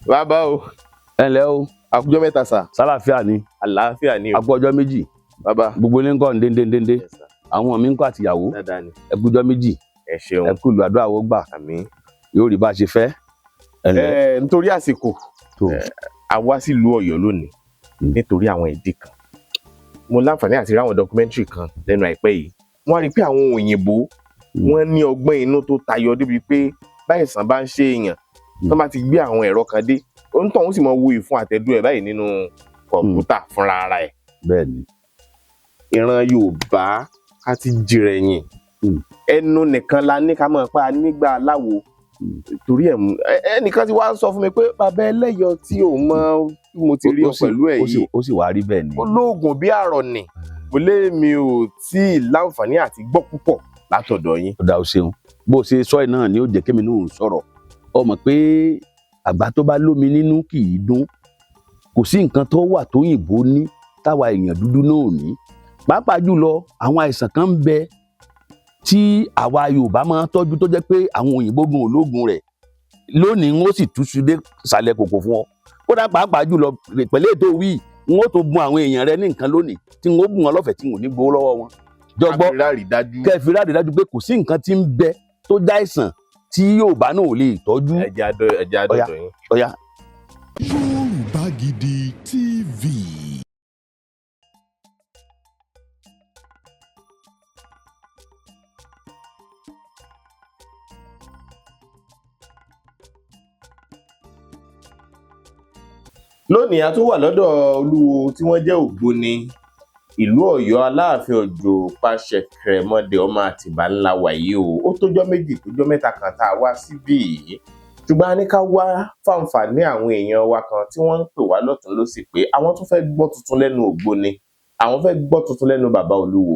Bàbá o. Ẹ ǹlẹ́ o. Àkújọ mẹ́ta sà. Sálàáfíà ni. Àlàáfíà ni o. A kú ọjọ́ méjì. Bàbá. Gbogbo ilé ń kọ́ ndéndéndéndé. Yes, sir. Àwọn mi ń kọ́ àtìyàwó. Dáadáa ni. Ẹ kú ọjọ́ méjì. Ẹ ṣeun. Ẹ kú ìlú, àdúrà wo gbà. Àmín. Yóò rí bá a ṣe fẹ́. Ẹ ǹlẹ́. Ẹ nítorí àsìkò, tó. A wá sílùú Ọ̀yọ́ lónìí nítorí àwọn ìdí kan. Mo láǹfààní àti rí àwọn documentary kan lẹ́nu àìpẹ́ yìí. Wọ́n rí i pé àwọn òyìnbó, wọ́n ní ọgbọ́n inú tó tayọ débi pé báyìísàn bá ń ṣe èèyàn, tó bá ti gbé àwọn ẹ̀rọ kan dé, onítọ̀hún sì máa wo ìfun àtẹ̀dù ẹ̀ báyìí nínú kọ̀ǹpútà fúnra ara ẹ̀. Bẹ́ẹ̀ ni. Ìran Yorùbá á ti jìrẹ̀yìn. Ẹnu nìkan la ní ká máa pa nígbà aláwo. Torí ẹ̀ ẹnìkan ti wá sọ fún mi pé bàbá Ẹlẹ́yọ̀ tí ò mọ bí mo ti rí ọ pẹ̀lú ẹ̀ yìí, Ó sì wá rí bẹ́ẹ̀ ni. Ó lóògùn bí àrọ̀ nì. Mo lé mi ò tí ì láǹfààní àti gbọ́ púpọ̀ látọ̀dọ̀ yín. Ó dà, ó ṣeun. Bó o ṣe sọ ẹ̀ náà ni ó jẹ́ kémi náà sọ̀rọ̀. Ọ mọ̀ pé àgbà tó bá lómi nínú kì í dún. Kò sí nǹkan tó wà tóyìnbó ní táwa èèyàn dúdú náà ò ní, pàápàá jùlọ àwọn àìsàn kan ń bẹ tí àwa Yorùbá máa ń tọ́jú tó jẹ́ pé àwọn òyìnbó gun ológun rẹ̀. Lónìí, n ó sì túṣu dé ìsàlẹ̀ kòkò fún ọ. Kódà, pàápàá jùlọ pẹ̀lú ètò wíì, n ó tó bùn àwọn èèyàn rẹ ní nǹkan lónìí tí n ó bùn wọn lọ́fẹ̀ẹ́ tí n ò ní gbowó lọ́wọ́ wọn. Jọgbọ́. Káfíńrà dájú. Kẹfì ráàdì dájú pé kò sí nǹkan tí ń bẹ tó já àìsàn tí Yorùbá náà ò lè tọ́jú. Ẹjẹ adọ, ẹjẹ Ọ̀yá. adọdọ yín. Ọ̀yá. Yorùbá Gidi TV. Lónìí, a tún wà lọ́dọ̀ olúwo tí wọ́n jẹ́ Ògbóni ìlú Ọ̀yọ́, Aláàfin Òjó Pàṣẹkẹrẹmọdé ọmọ Àtìbà ńlá wàyí o. Ó tójọ́ méjì, tójọ́ mẹ́ta kan tá a wá síbí yìí, ṣùgbọ́n a ní ká wá fàǹfààní àwọn èèyàn wa kan tí wọ́n ń pè wá lọ́tún lósì pé àwọn tún fẹ́ gbọ́ tuntun lẹ́nu Ògbóni, àwọn fẹ́ gbọ́ tuntun lẹ́nu bàbá olúwo.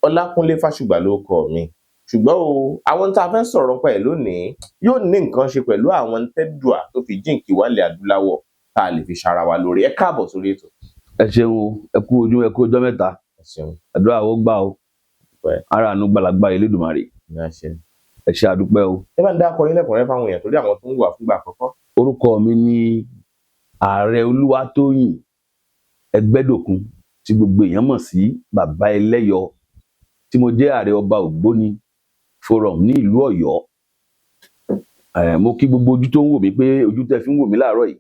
Ọlákúnlé Fásùgbà ló kọ mi. Ṣùgbọ́n o, àwọn tá a fẹ́ sọ̀rọ̀ nípa ẹ̀ lónìí yóò ní nǹkan ṣe pẹ̀lú àwọn tẹ́dùà tó fi jíǹkí wálẹ̀ adúláwọ̀ tá a lè fi ṣara wa lóore. Ẹ káàbọ̀ sórí ètò. Ẹ ṣeun o, ẹ kú ojú, ẹ kú ọjọ́ mẹ́ta. Ẹ ṣeun. Àdúrà ó gbà o. Pẹ́. Ara àánú gbalagbà Elédùmarè. Ní àṣẹ. Ẹ ṣe, àdúpẹ́ o. Ẹ bá ń dárúkọ yín lẹ́kùnrẹ́rẹ́ fáwọn èèyàn torí àwọn tó ń wà fúngbà àkọ́kọ́. Orúkọ mi ní Ààrẹ Olúwatóyìn Ẹgbẹ́dòkun, tí gbogbo èèyàn mọ̀ sí Bàbá Ẹlẹ́yọ̀, tí mo jẹ́ ààrẹ ọba Ògbóni Forum ní ìlú Ọ̀yọ́. Mo kí gbogbo ojú tó ń wò mí pé ojú tẹ́ fi ń wò mí láàárọ̀ yìí,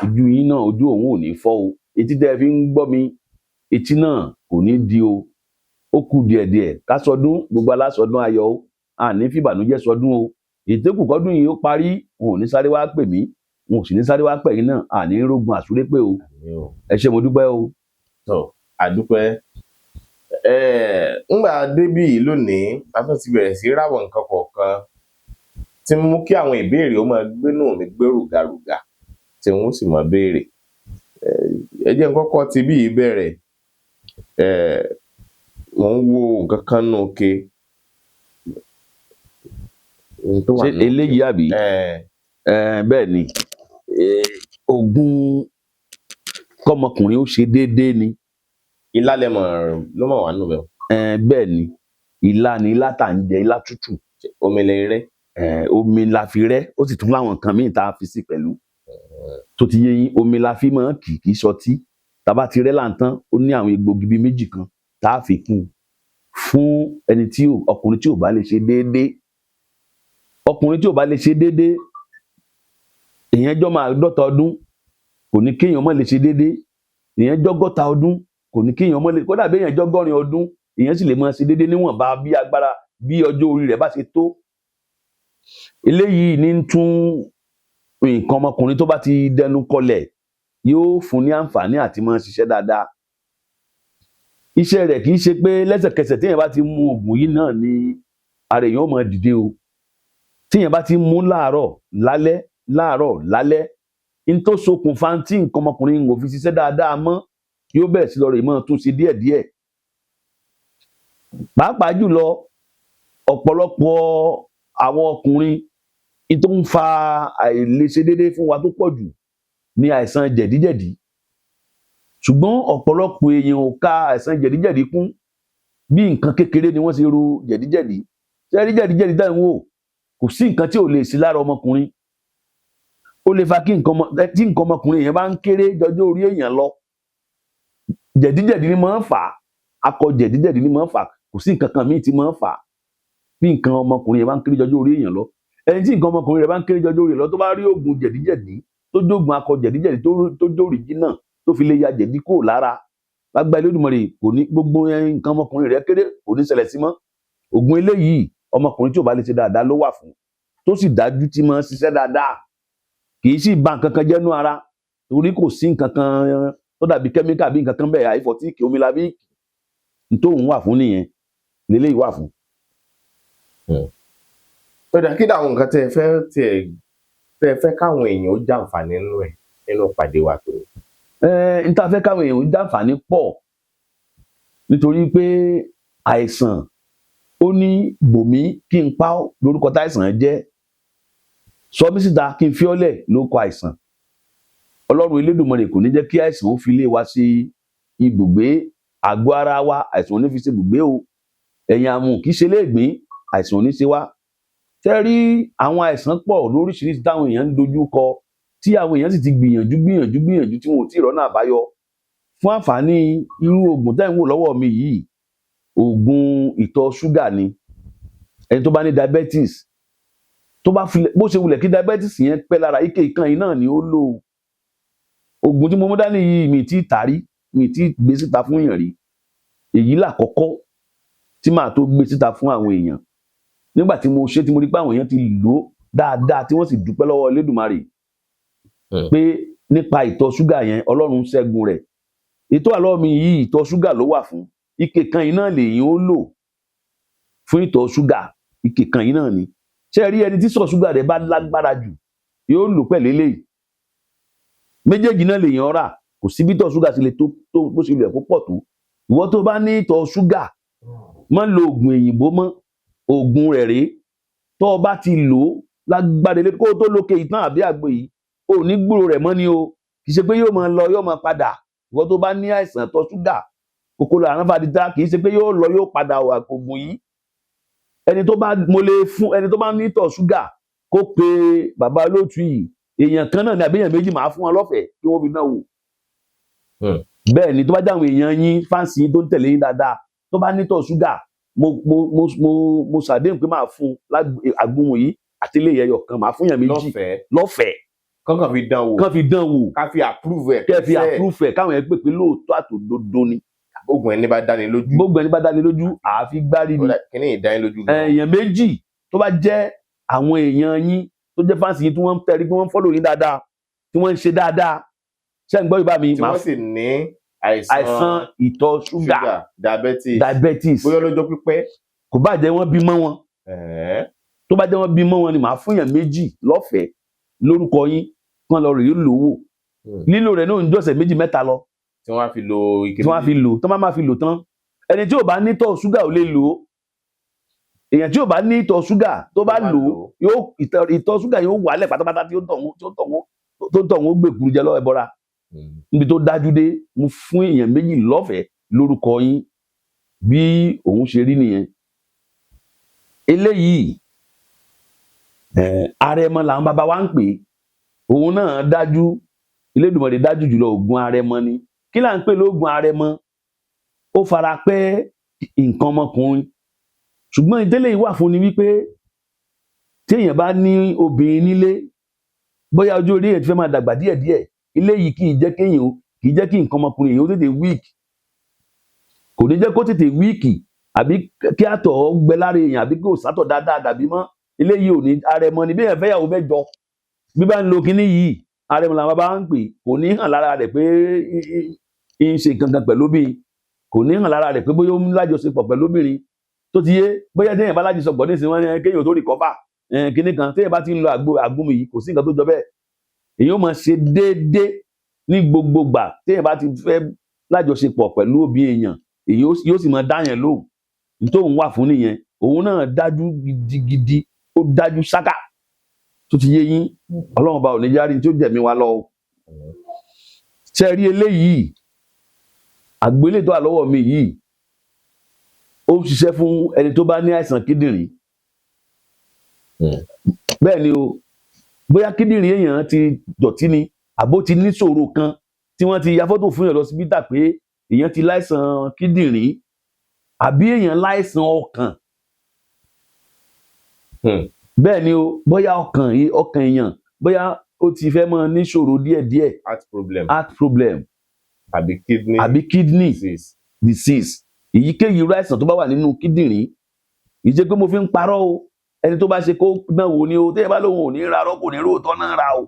ojú yín náà, ojú òun ò ní fọ́ o. Etí tẹ́ fi ń gbọ́ mi, etí náà kò ní di o. Ó kù díẹ̀díẹ̀ ká sọdún, gbogbo alásọdún ayọ̀ o, àní fìbànújẹ́ sọdún o. Ètò kọdún yìí ó parí, wọn ò ní sáré wá pè mí, wọn ò sì ní sáré wá pè yín náà. Àní rógun àsúré pé o. Ẹ ṣé, mo dúpẹ́ o. Tó, àdúpẹ́. Ẹ ńgbà débì yìí lónìí, a tún ti bẹ̀rẹ̀ sí ráwọ̀ nǹkan kọ̀ọ̀kan tí ń mú kí àwọn ìbéèrè ó máa gbénú mi gbé rùgàrùgà tí wọ́n sì máa béèrè. Ẹ jẹ́ n kọ́kọ́ ti bí yìí bẹ̀rẹ̀. Mò ń wo nǹkan kan nù ke. Ohun tó wà Ṣé nù ke. eléyìí àbí? Ẹ. Bẹ́ẹ̀ ni. Oògùn kọ́mọkùnrin ó ṣe déédéé ni. Ilá lẹ́mọ̀ ló mọ̀ wá nù bẹ́ẹ̀. Bẹ́ẹ̀ ni, ilá ni, ilá tá à ń jẹ, ilá tútù. Omi lè rẹ́. Omi la fi rẹ́, ó sì tún láwọn nǹkan míì tá a fi sí pẹ̀lú tó ti yé yín. Omi la fi máa ń kì í sọtí. Tá a bá ti rẹ́ láǹtán, ó ní àwọn egbògi bíi méjì kan tá a fi kún un fún ẹni tí ọkùnrin tí ò bá lè ṣe déédéé. Ọkùnrin tí ò bá lè ṣe déédéé, èèyàn jọ máa dọ́ta ọdún, kò ní kéèyàn má lè ṣe déédéé. Èèyàn jọ́gọ́ta ọdún, kò ní kéèyàn má lè. Kódà bí èèyàn jọ́gọ́rin ọdún, èèyàn sì lè máa ṣe déédéé níwọ̀nba bí agbára, bí ọjọ́ orí rẹ̀ bá ṣe tó. Eléyìí ní ń tún nǹkan ọmọkùnrin tó bá ti dẹnu kọlẹ̀, yóò fún ní àǹfààní àti máa ṣiṣẹ́ dáadáa. Iṣẹ́ rẹ̀ kì í ṣe pé lẹ́sẹ̀kẹsẹ̀ téèyàn bá ti mu oògùn yìí náà ni ara èèyàn ó máa dìde o. Téèyàn bá ti mú láàárọ̀ lálẹ́, láàárọ̀ lálẹ́, n tó ṣokùnfà tí nǹkan ọmọkùnrin ò fi ṣiṣẹ́ dáadáa mọ́, yóò bẹ̀rẹ̀ sí lọ rè máa tún ṣe díẹ̀díẹ̀. Pàápàá jùlọ, ọ̀pọ̀lọpọ̀ àwọn ọkùnrin, n tó ń fa àìlèṣe déédéé fún wa tó pọ̀ jù ní àìsàn jẹ̀díjẹ̀dí. Ṣùgbọ́n ọ̀pọ̀lọpọ̀ èèyàn ò ka àìsàn jẹ̀díjẹ̀dí kún. Bí nǹkan kékeré ni wọ́n ṣe ro jẹ̀díjẹ̀dí. Ṣé rí jẹ̀díjẹ̀dí táwọn wò, kò sí nǹkan tí ò lè sí lára ọmọkùnrin. Ó lè fa kí nǹkan ọmọ tí nǹkan ọmọkùnrin èèyàn bá ń kéré jọjọ́ orí èèyàn lọ. Jẹ̀díjẹ̀dí ni máa ń fà á. Akọ jẹ̀díjẹ̀dí ni máa ń fà á. Kò sí nǹkan kan míì tí máa ń fà á. Bí nǹkan ọmọkùnrin yẹn bá ń kéré jọjọ́ orí èèyàn lọ, ẹni tí nǹkan ọmọkùnrin rẹ̀ bá ń kéré jọjọ́ orí rẹ̀ lọ, tó bá rí oògùn jẹ̀díjẹ̀dí tó jóògùn akọ jẹ̀díjẹ̀dí tó jóòrì jìnnà, tó fi lè ya jẹ̀dí kúrò lára, lágbá Olódùmarè, kò ní gbogbo nǹkan ọmọkùnrin rẹ̀ kéré, kò ní ṣẹlẹ̀ sí mọ́. Oògùn eléyìí, ọmọkùnrin tí ò bá lè ṣe dáadáa ló wà fún, tó sì dájú, tí máa ń ṣiṣẹ́ dáadáa, kì í sì ba nǹkan kan jẹ́ nú ara, torí kò sí nǹkan kan tó dàbí kẹ́míkà bí nǹkan kan bẹ́ẹ̀. Àìfọ̀tíìkì omi la bí nítòun wà fún nìyẹn, lélẹ́yìí wà fún. Ó dà, kí làwọn nǹkan tẹ́ ẹ fẹ́ káwọn èèyàn ó jàǹfààní nínú ẹ̀ nínú ìpàdé wa tó? Ẹ n tá a fẹ́ káwọn èèyàn jàǹfààní pọ̀, nítorí pé àìsàn ó ní bòmí kí n pa ọ́ lórúkọ táìsàn jẹ́, sọ mí síta kí n fi ọ́ lẹ̀ lórúkọ àìsàn. Ọlọ́run Elédùmarè kò ní jẹ́ kí àìsàn ó fi ilé wa ṣe ibùgbé, àgọ́ ara wa, àìsàn ò ní fi ṣe ibùgbé o. Ẹ̀yìn àmù kì í ṣe léègbín, àìsàn ò ní ṣe wá. Tẹ́ rí, àwọn àìsàn pọ̀ lóríṣiríṣi táwọn èèyàn ń dojú kọ, tí àwọn èèyàn sì ti gbìyànjú, gbìyànjú, gbìyànjú, tí wọn ò tí ì rọ́nà àbáyọ. Fún àǹfààní irú oògùn tẹ́ ń wò lọ́wọ́ mi yìí, oògùn ìtọ̀ ṣúgà ni. Ẹni tó bá ní diabetes, tó bá fi bó ṣe wulẹ̀ kí diabetes yẹn pẹ́ lára, ike ìkan yìí náà ni ó lò. Oògùn tí mo mú dání yìí, mi ti tà rí, mi ti gbé síta fún èèyàn rí. Èyí làkọ́kọ́ tí màá tó gbé síta fún àwọn èèyàn, nígbà tí mo ṣe, tí mo rí pé àwọn èèyàn ti lò ó dáadáa, tí wọ́n sì dúpẹ́ lọ́wọ́ Elédùmarè pé nípa ìtọ̀ ṣúgà yẹn, Ọlọ́run ṣẹ́gun rẹ̀. Ètò àlọ́ mi yìí, ìtọ̀ ṣúgà ló wà fún. Ike kan yìí náà lèyìn ó lò fún ìtọ̀ ṣúgà, ike kan yìí náà ni. Ṣé ẹ rí, ẹni tí sọ̀ ṣúgà rẹ̀ bá lágbára jù, yóò lò pẹ̀lú eléyìí. Méjèèjì náà lèyàn rà. Kò sí bí ìtọ̀ ṣúgà ṣe lè tó tó, bó ṣe lè kó pọ̀ tó. Ìwọ tó bá ní ìtọ̀ ṣúgà, má lo oògùn èyìnbó mọ́. Oògùn rẹ̀ rèé. Tó o bá ti lò ó, lágbára ilé kó o tó lókè ìtàn àbí àgbo yìí, o ò ní gbúrò rẹ̀ mọ́ ni o. Kì í ṣe pé yóò máa lọ, yóò máa padà. Ìwọ tó bá ní àìsàn ìtọ̀ ṣúgà, kòkòrò àrùn fàdíta, kì í ṣe pé yóò lọ, yóò padà wà. Oògùn yìí, ẹni tó bá, mo lè fún ẹni tó bá ní ìtọ̀ ṣúgà, kó pe bàbá olóòtú yìí. Èèyàn kan náà ni àbí èèyàn méjì, máa fún wọn lọ́fẹ̀ẹ́ kí wọ́n fi náà wò. Bẹ́ẹ̀ ni, tó bá jẹ́ àwọn èèyàn yín, fans yín tó ń tẹ̀lé yín dáadáa, tó bá nítọ̀ ṣúgà, mo ṣàdéhùn pé máa fún un àgúnmu yìí àti ilé ìyẹyọ kan, máa fún yàn méjì. Lọ́fẹ̀ẹ́? Lọ́fẹ̀ẹ́. Kọ́kàn fi dán wò? Kán fi dán wò. Ká fi approve ẹ̀? Kẹ́ fi approve ẹ̀, káwọn yẹn pè pé lóòótọ́ àtòdodo ni. Oògùn ẹni bá dáni lójú. Gbogbo ẹni bá dáni lójú, àáfi gbárí ni. Kíní ìdánilójú gan. Èèyàn méjì tó bá jẹ́ àwọn èèyàn yín, tó jẹ́ fans yín, tí wọ́n ń tẹ̀rí, tí wọ́n ń follow yín dáadáa, tí wọ́n ń ṣe dáadáa, ṣé ń gbọ́ Yorùbá mi? Tí wọ́n sì ní àìsàn àìsàn ìtọ̀ ṣúgà, ṣúgà, diabetes, diabetes, bóyá lọ́jọ́ pípẹ́. Kò bá jẹ́ wọ́n bímọ wọn, tó bá jẹ́ wọ́n bímọ wọn ni, màá fún yàn méjì lọ́fẹ̀ẹ́ lórúkọ yín, kán lọ rèé lò wò. Lílò rẹ̀ náà ń jọ̀sẹ̀ méjì mẹ́ta lọ. Tí wọ́n á fi lo ike Tí wọ́n á fi lò, tán bá máa fi lò tán, ẹni tí ò bá nítọ̀ ṣúgà ò lè lò ó. Èèyàn tí ò bá ní ìtọ̀ ṣúgà, tó bá lò ó, yóò ìtọ̀ ṣúgà yóò wálẹ̀ pátápátá, tí ó tọ̀ wọ́n tí ó tọ̀ wọ́n tó tọ̀ wọ́n gbèkúrú jẹ lọ́wọ́ ẹbọra. Níbi tó dájú dé, mo fún èèyàn méjì lọ́fẹ̀ẹ́ lórúkọ yín. Bí òun ṣe rí nìyẹn. Eléyìí, arẹmọ làwọn bàbá wa ń pè é. Òun náà dájú, Elédùmarè dájú jùlọ. Ògùn arẹmọ ni. Kí là ń pè lóògùn arẹmọ? Ó fara pẹ́ nǹkan ọmọkùnrin, ṣùgbọ́n ìdílé yìí wà fún ni wípé tí èèyàn bá ní obìnrin nílé, bóyá ọjọ́ orí èèyàn ti fẹ́ máa dàgbà díẹ̀díẹ̀, eléyìí kì í jẹ́ kéèyàn kì í jẹ́ kí nǹkan ọmọkùnrin èèyàn ó tètè weak. Kò ní jẹ́ kó tètè weak, àbí kí àtọ̀ gbẹ lára èèyàn, àbí kí ò sátọ̀ dáadáa dàbí mọ́. Eléyìí ò ní arẹmọ ni. Bí èèyàn fẹ́ yàwó mẹ́jọ, bí bá ń lo kinní yìí, arẹmọ làwọn bàbá ń pè, kò ní hàn lára rẹ̀ pé ń ṣe nǹkan kan pẹ̀lú obìnrin. Kò ní hàn lára rẹ̀ pé bóyá ó ń lájọṣepọ̀ pẹ̀lú obìnrin. Tó ti yé, bóyá téèyàn bá lájọṣepọ̀ nísìnyí, wọ́n ní kéèyàn tó recover kinní kan. Téèyàn bá ti ń lo àgbo àgúnmu yìí, kò sí nǹkan tó jọ bẹ́ẹ̀. Èyàn ó máa ṣe déédéé ní gbogbo gbà téèyàn bá ti fẹ́ lájọṣepọ̀ pẹ̀lú òbí èèyàn, èyàn yóò sì máa dáyàn lóhùn. Nítòun wà fún nìyẹn. Òun náà dájú gidigidi, ó dájú sáká. Tó ti yé yín, Ọlọ́run ọba ò ní járí tí ó jẹ̀mí wa lọ o. Ṣe rí eléyìí, àgbélé tó wà lọ́wọ́ mi yìí, ó ń ṣiṣẹ́ fún ẹni tó bá ní àìsàn kíndìnrín. Bẹ́ẹ̀ ni o. Bóyá kíndìnrín èèyàn ti dọ̀tí ni, àbó ti níṣòro kan tí wọ́n ti ya fọ́tò fún yàn lọ́sibítà pé èèyàn ti láìsàn kíndìnrín, àbí èèyàn láìsàn ọkàn. Bẹ́ẹ̀ ni o, bóyá ọkàn ọkàn èèyàn, bóyá ó ti fẹ́ máa níṣòro díẹ̀díẹ̀. Heart problem. Heart problem. Àbí kidney àbí kidney disease. Disease, èyíkéyìí irú àìsàn tó bá wà nínú kíndìnrín. Kì í ṣe pé mo fi ń parọ́ o. Ẹni tó bá ṣe kó dán wò ni o. Téèyàn bá lóun ò ní ra arọ́, kò ní róòtọ́ náà ra o.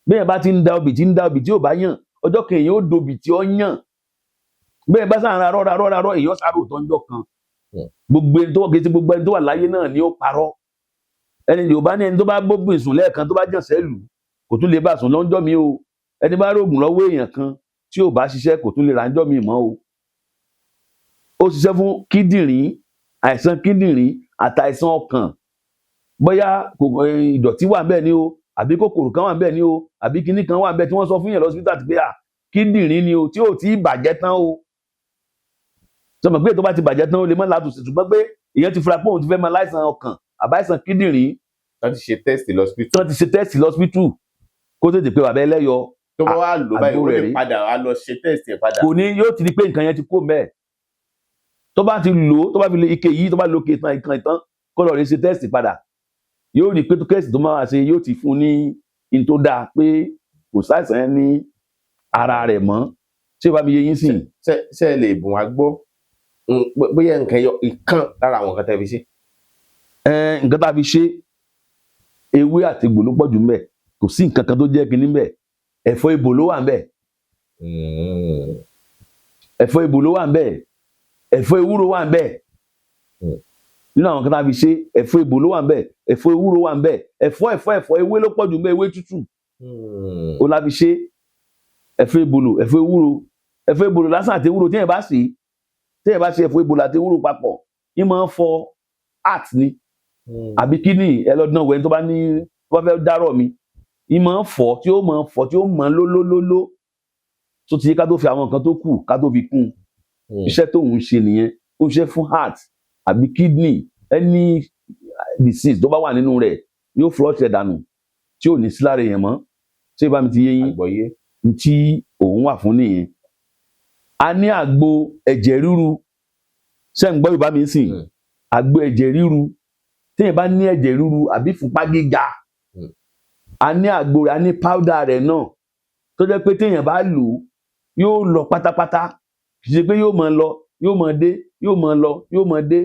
Bẹ́ẹ̀ bá ti ń da obì, tí ń da obì, tí ò bá yàn, ọjọ́ kan èèyàn ó dobì tí ó yàn. Bẹ́ẹ̀ bá sàn rarọ́ rarọ́ rarọ́, èèyàn sáré òótọ́ ńjọ́ kan. Gbogbo ẹni tó kì í ṣe gbogbo ẹni tó wà láyé náà ni ó parọ́. Ẹni Yorùbá ní ẹni tó bá gbógun sùn lẹ́ẹ̀kan, tó bá jàn sẹ́lù, kò tún lè bá sùn lọ́jọ́ mi o. Ẹni bá rògùn lọ́wọ́ èèyàn kan tí ò bá ṣiṣẹ́, kò tún lè rà ńjọ́ mi mọ́ o. Ó ṣiṣẹ́ fún kíndìnrín, àìsàn kíndìnrín àtàìsàn ọkàn. Bóyá ìdọ̀tí wà ńbẹ̀ ni o, àbí kòkòrò kan wà ńbẹ̀ ni o, àbí kinní kan wà ńbẹ̀ tí wọ́n sọ fún yẹn lọ́sibítà pé à kíndìnrín ni o, tí ò tí ì bàjẹ́ tán o. Sọmọ pé tó bá ti bàjẹ́ tán, ó lè má látúnṣe, ṣùgbọ́n pé èèyàn ti fura pé òun ti fẹ́ máa láìsàn ọkàn àbáìsàn kíndìnrín. Wọ́n ti ṣe test lọ́sibítù. Tí wọ́n ti ṣe test lọ́sibítù, kó tètè pé bàbá ẹlẹ́yọ. Tó bá wá lò báyìí, Àgbo ó rẹ̀ lè rí. padà wá lọ ṣe test ẹ̀ padà? Kò ní, yóò ti di pé nǹkan yẹn ti kó mẹ́ẹ̀. Tó bá ti lò ó, tó bá fi lè ike yìí, tó bá lo ike tán, ìkan ìtàn, kó lọ rí ṣe test padà, yóò rí pé test tó máa ṣe yóò ti fún ní in tó dáa pé kò sáìsàn yẹn ní ara rẹ̀ mọ́. Ṣé bá mi yé yín sìn? Ṣé ẹ lè bùn wá gbọ́ bóyá nǹkan ẹyọ ìkan lára àwọn nǹkan tẹ́ fi ṣe? Nǹkan tá a fi ṣe, ewé àti egbò ló pọ̀ jù ńbẹ̀. Kò sí nǹkan kan tó jẹ́ kinní ńbẹ̀. Ẹ̀fọ́ ebò ló wà ńbẹ̀. Ẹ̀fọ́ ebò ló wà ńbẹ̀, ẹ̀fọ́ ewúro wà ńbẹ̀. Nínú àwọn kan tá a fi ṣe, ẹ̀fọ́ ebò ló wà ńbẹ̀, ẹ̀fọ́ ewúro wà ńbẹ̀, ẹ̀fọ́ ẹ̀fọ́ ẹ̀fọ́ ewé ló pọ̀ jù ńbẹ̀, ewé tútù ó la fi ṣe. Ẹ̀fọ́ ebòlò, ẹ̀fọ́ ewúro, ẹ̀fọ́ ebòlò lásán àti ewúro, téèyàn bá ṣe ẹ̀fọ́ ebòlò àti ewúro papọ̀, yín máa ń fọ heart ni àbí kidney. Ẹ lọ́dún náà wẹ̀, tó bá ní tó bá fẹ́ dárọ̀ mi, yín máa ń fọ, tí ó máa ń fọ, tí ó máa ń lólólóló tó ti yé, ká tó fi àwọn nǹkan tó kù, ká tó fi kún un. Iṣẹ́ tóun ń ṣe nìyẹn. Ó ń ṣe fún heart àbí kidney, any disease tó bá wà nínú rẹ̀, yóò flush ẹ̀ dànù tí ò ní sí lára èèyàn mọ́. Ṣé ìbá mi ti yé yín? Àgbọ́yé. N tí òun wà fún nìyẹn. A ní àgbo ẹ̀jẹ̀ ríru. Ṣé ń gbọ́ Yorùbá mi sìn? Mm. Àgbo ẹ̀jẹ̀ ríru, téèyàn bá ní ẹ̀jẹ̀ ríru àbí ìfúnpá gíga, a ní àgbo rẹ̀, a ní powder rẹ̀ náà tó jẹ́ pé téèyàn bá lò ó, yóò lọ pátápátá. Kì í ṣe pé yóò máa lọ, yóò máa dé, yóò máa lọ, yóò máa dé.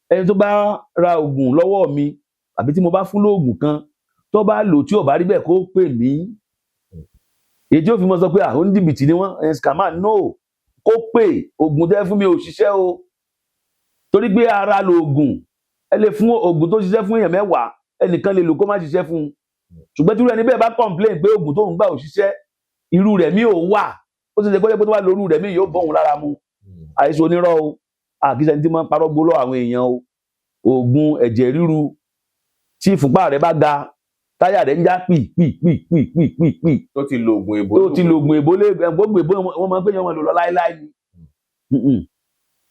Ẹni tó bá ra oògùn lọ́wọ́ mi àbí tí mo bá fún lóògùn kan, tó bá lò, tí ò bá rí bẹ́ẹ̀, kó pè mí. Èyí tí ó fi mọ sọ pé àwọn oníjìbìtì ni wọ́n ẹ̀ scammer, no, kó pè: oògùn tẹ́ fún mi ò ṣiṣẹ́ o. Torí pé ara lóògùn. Ẹ lè fún oògùn tó ṣiṣẹ́ fún èèyàn 10, ẹnìkan lè lò kó má ṣiṣẹ́ fún un. Ṣùgbọ́n tí irú ẹni bẹ́ẹ̀ bá complain pé oògùn tóun gbà ò ṣiṣẹ́, irú rẹ̀ mi ò wà, ó sì ṣe kó jẹ́ pé tó bá lo irú rẹ̀ mi, yóò bọ́ òun lára mu. Àìsàn onírọ́ o, àkíṣe tí máa ń parọ́ gbólọ́ àwọn èèyàn o. Oògùn ẹ̀jẹ̀ ríru, tí ìfúnpá rẹ̀ bá ga, táyà rẹ̀ ń já pì pì pì pì pì pì pì, Tó ti lo oògùn èbó. Tó ti lo oògùn èbó lé, gbogbo èbó wọn máa ń pè yẹn, wọn lò lọ láéláé ni.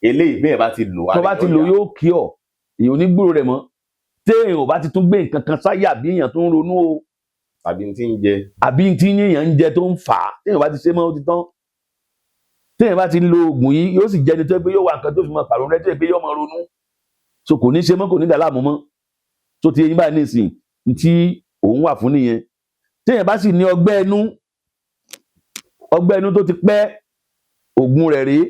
Eléyìí, bẹ́ẹ̀ bá ti lò, Tó bá ti lò, yóò kí ọ, èèyàn ò ní gbúrò rẹ̀ mọ́. Téèyàn ò bá ti tún gbé nǹkan kan sáyà bí èèyàn tó ń ronú o, tàbí tí ń jẹ, àbí tí èèyàn ń jẹ tó ń fà á, téèyàn bá ti ṣe mọ́, ó ti tán. Téèyàn bá ti lo oògùn yìí, yóò sì jẹni tó yẹ pé yóò wá nǹkan tó fi máa pàrọ̀ rẹ, tó yẹ pé yóò máa ronú, so kò ní ṣe mọ́, kò ní dà láàmú mọ́. Tó ti eyín báyìí nísìn, tí òun wà fún nìyẹn. Téèyàn bá sì ní ọgbẹ́ inú, ọgbẹ́ inú tó ti pẹ́, oògùn rẹ̀ rèé.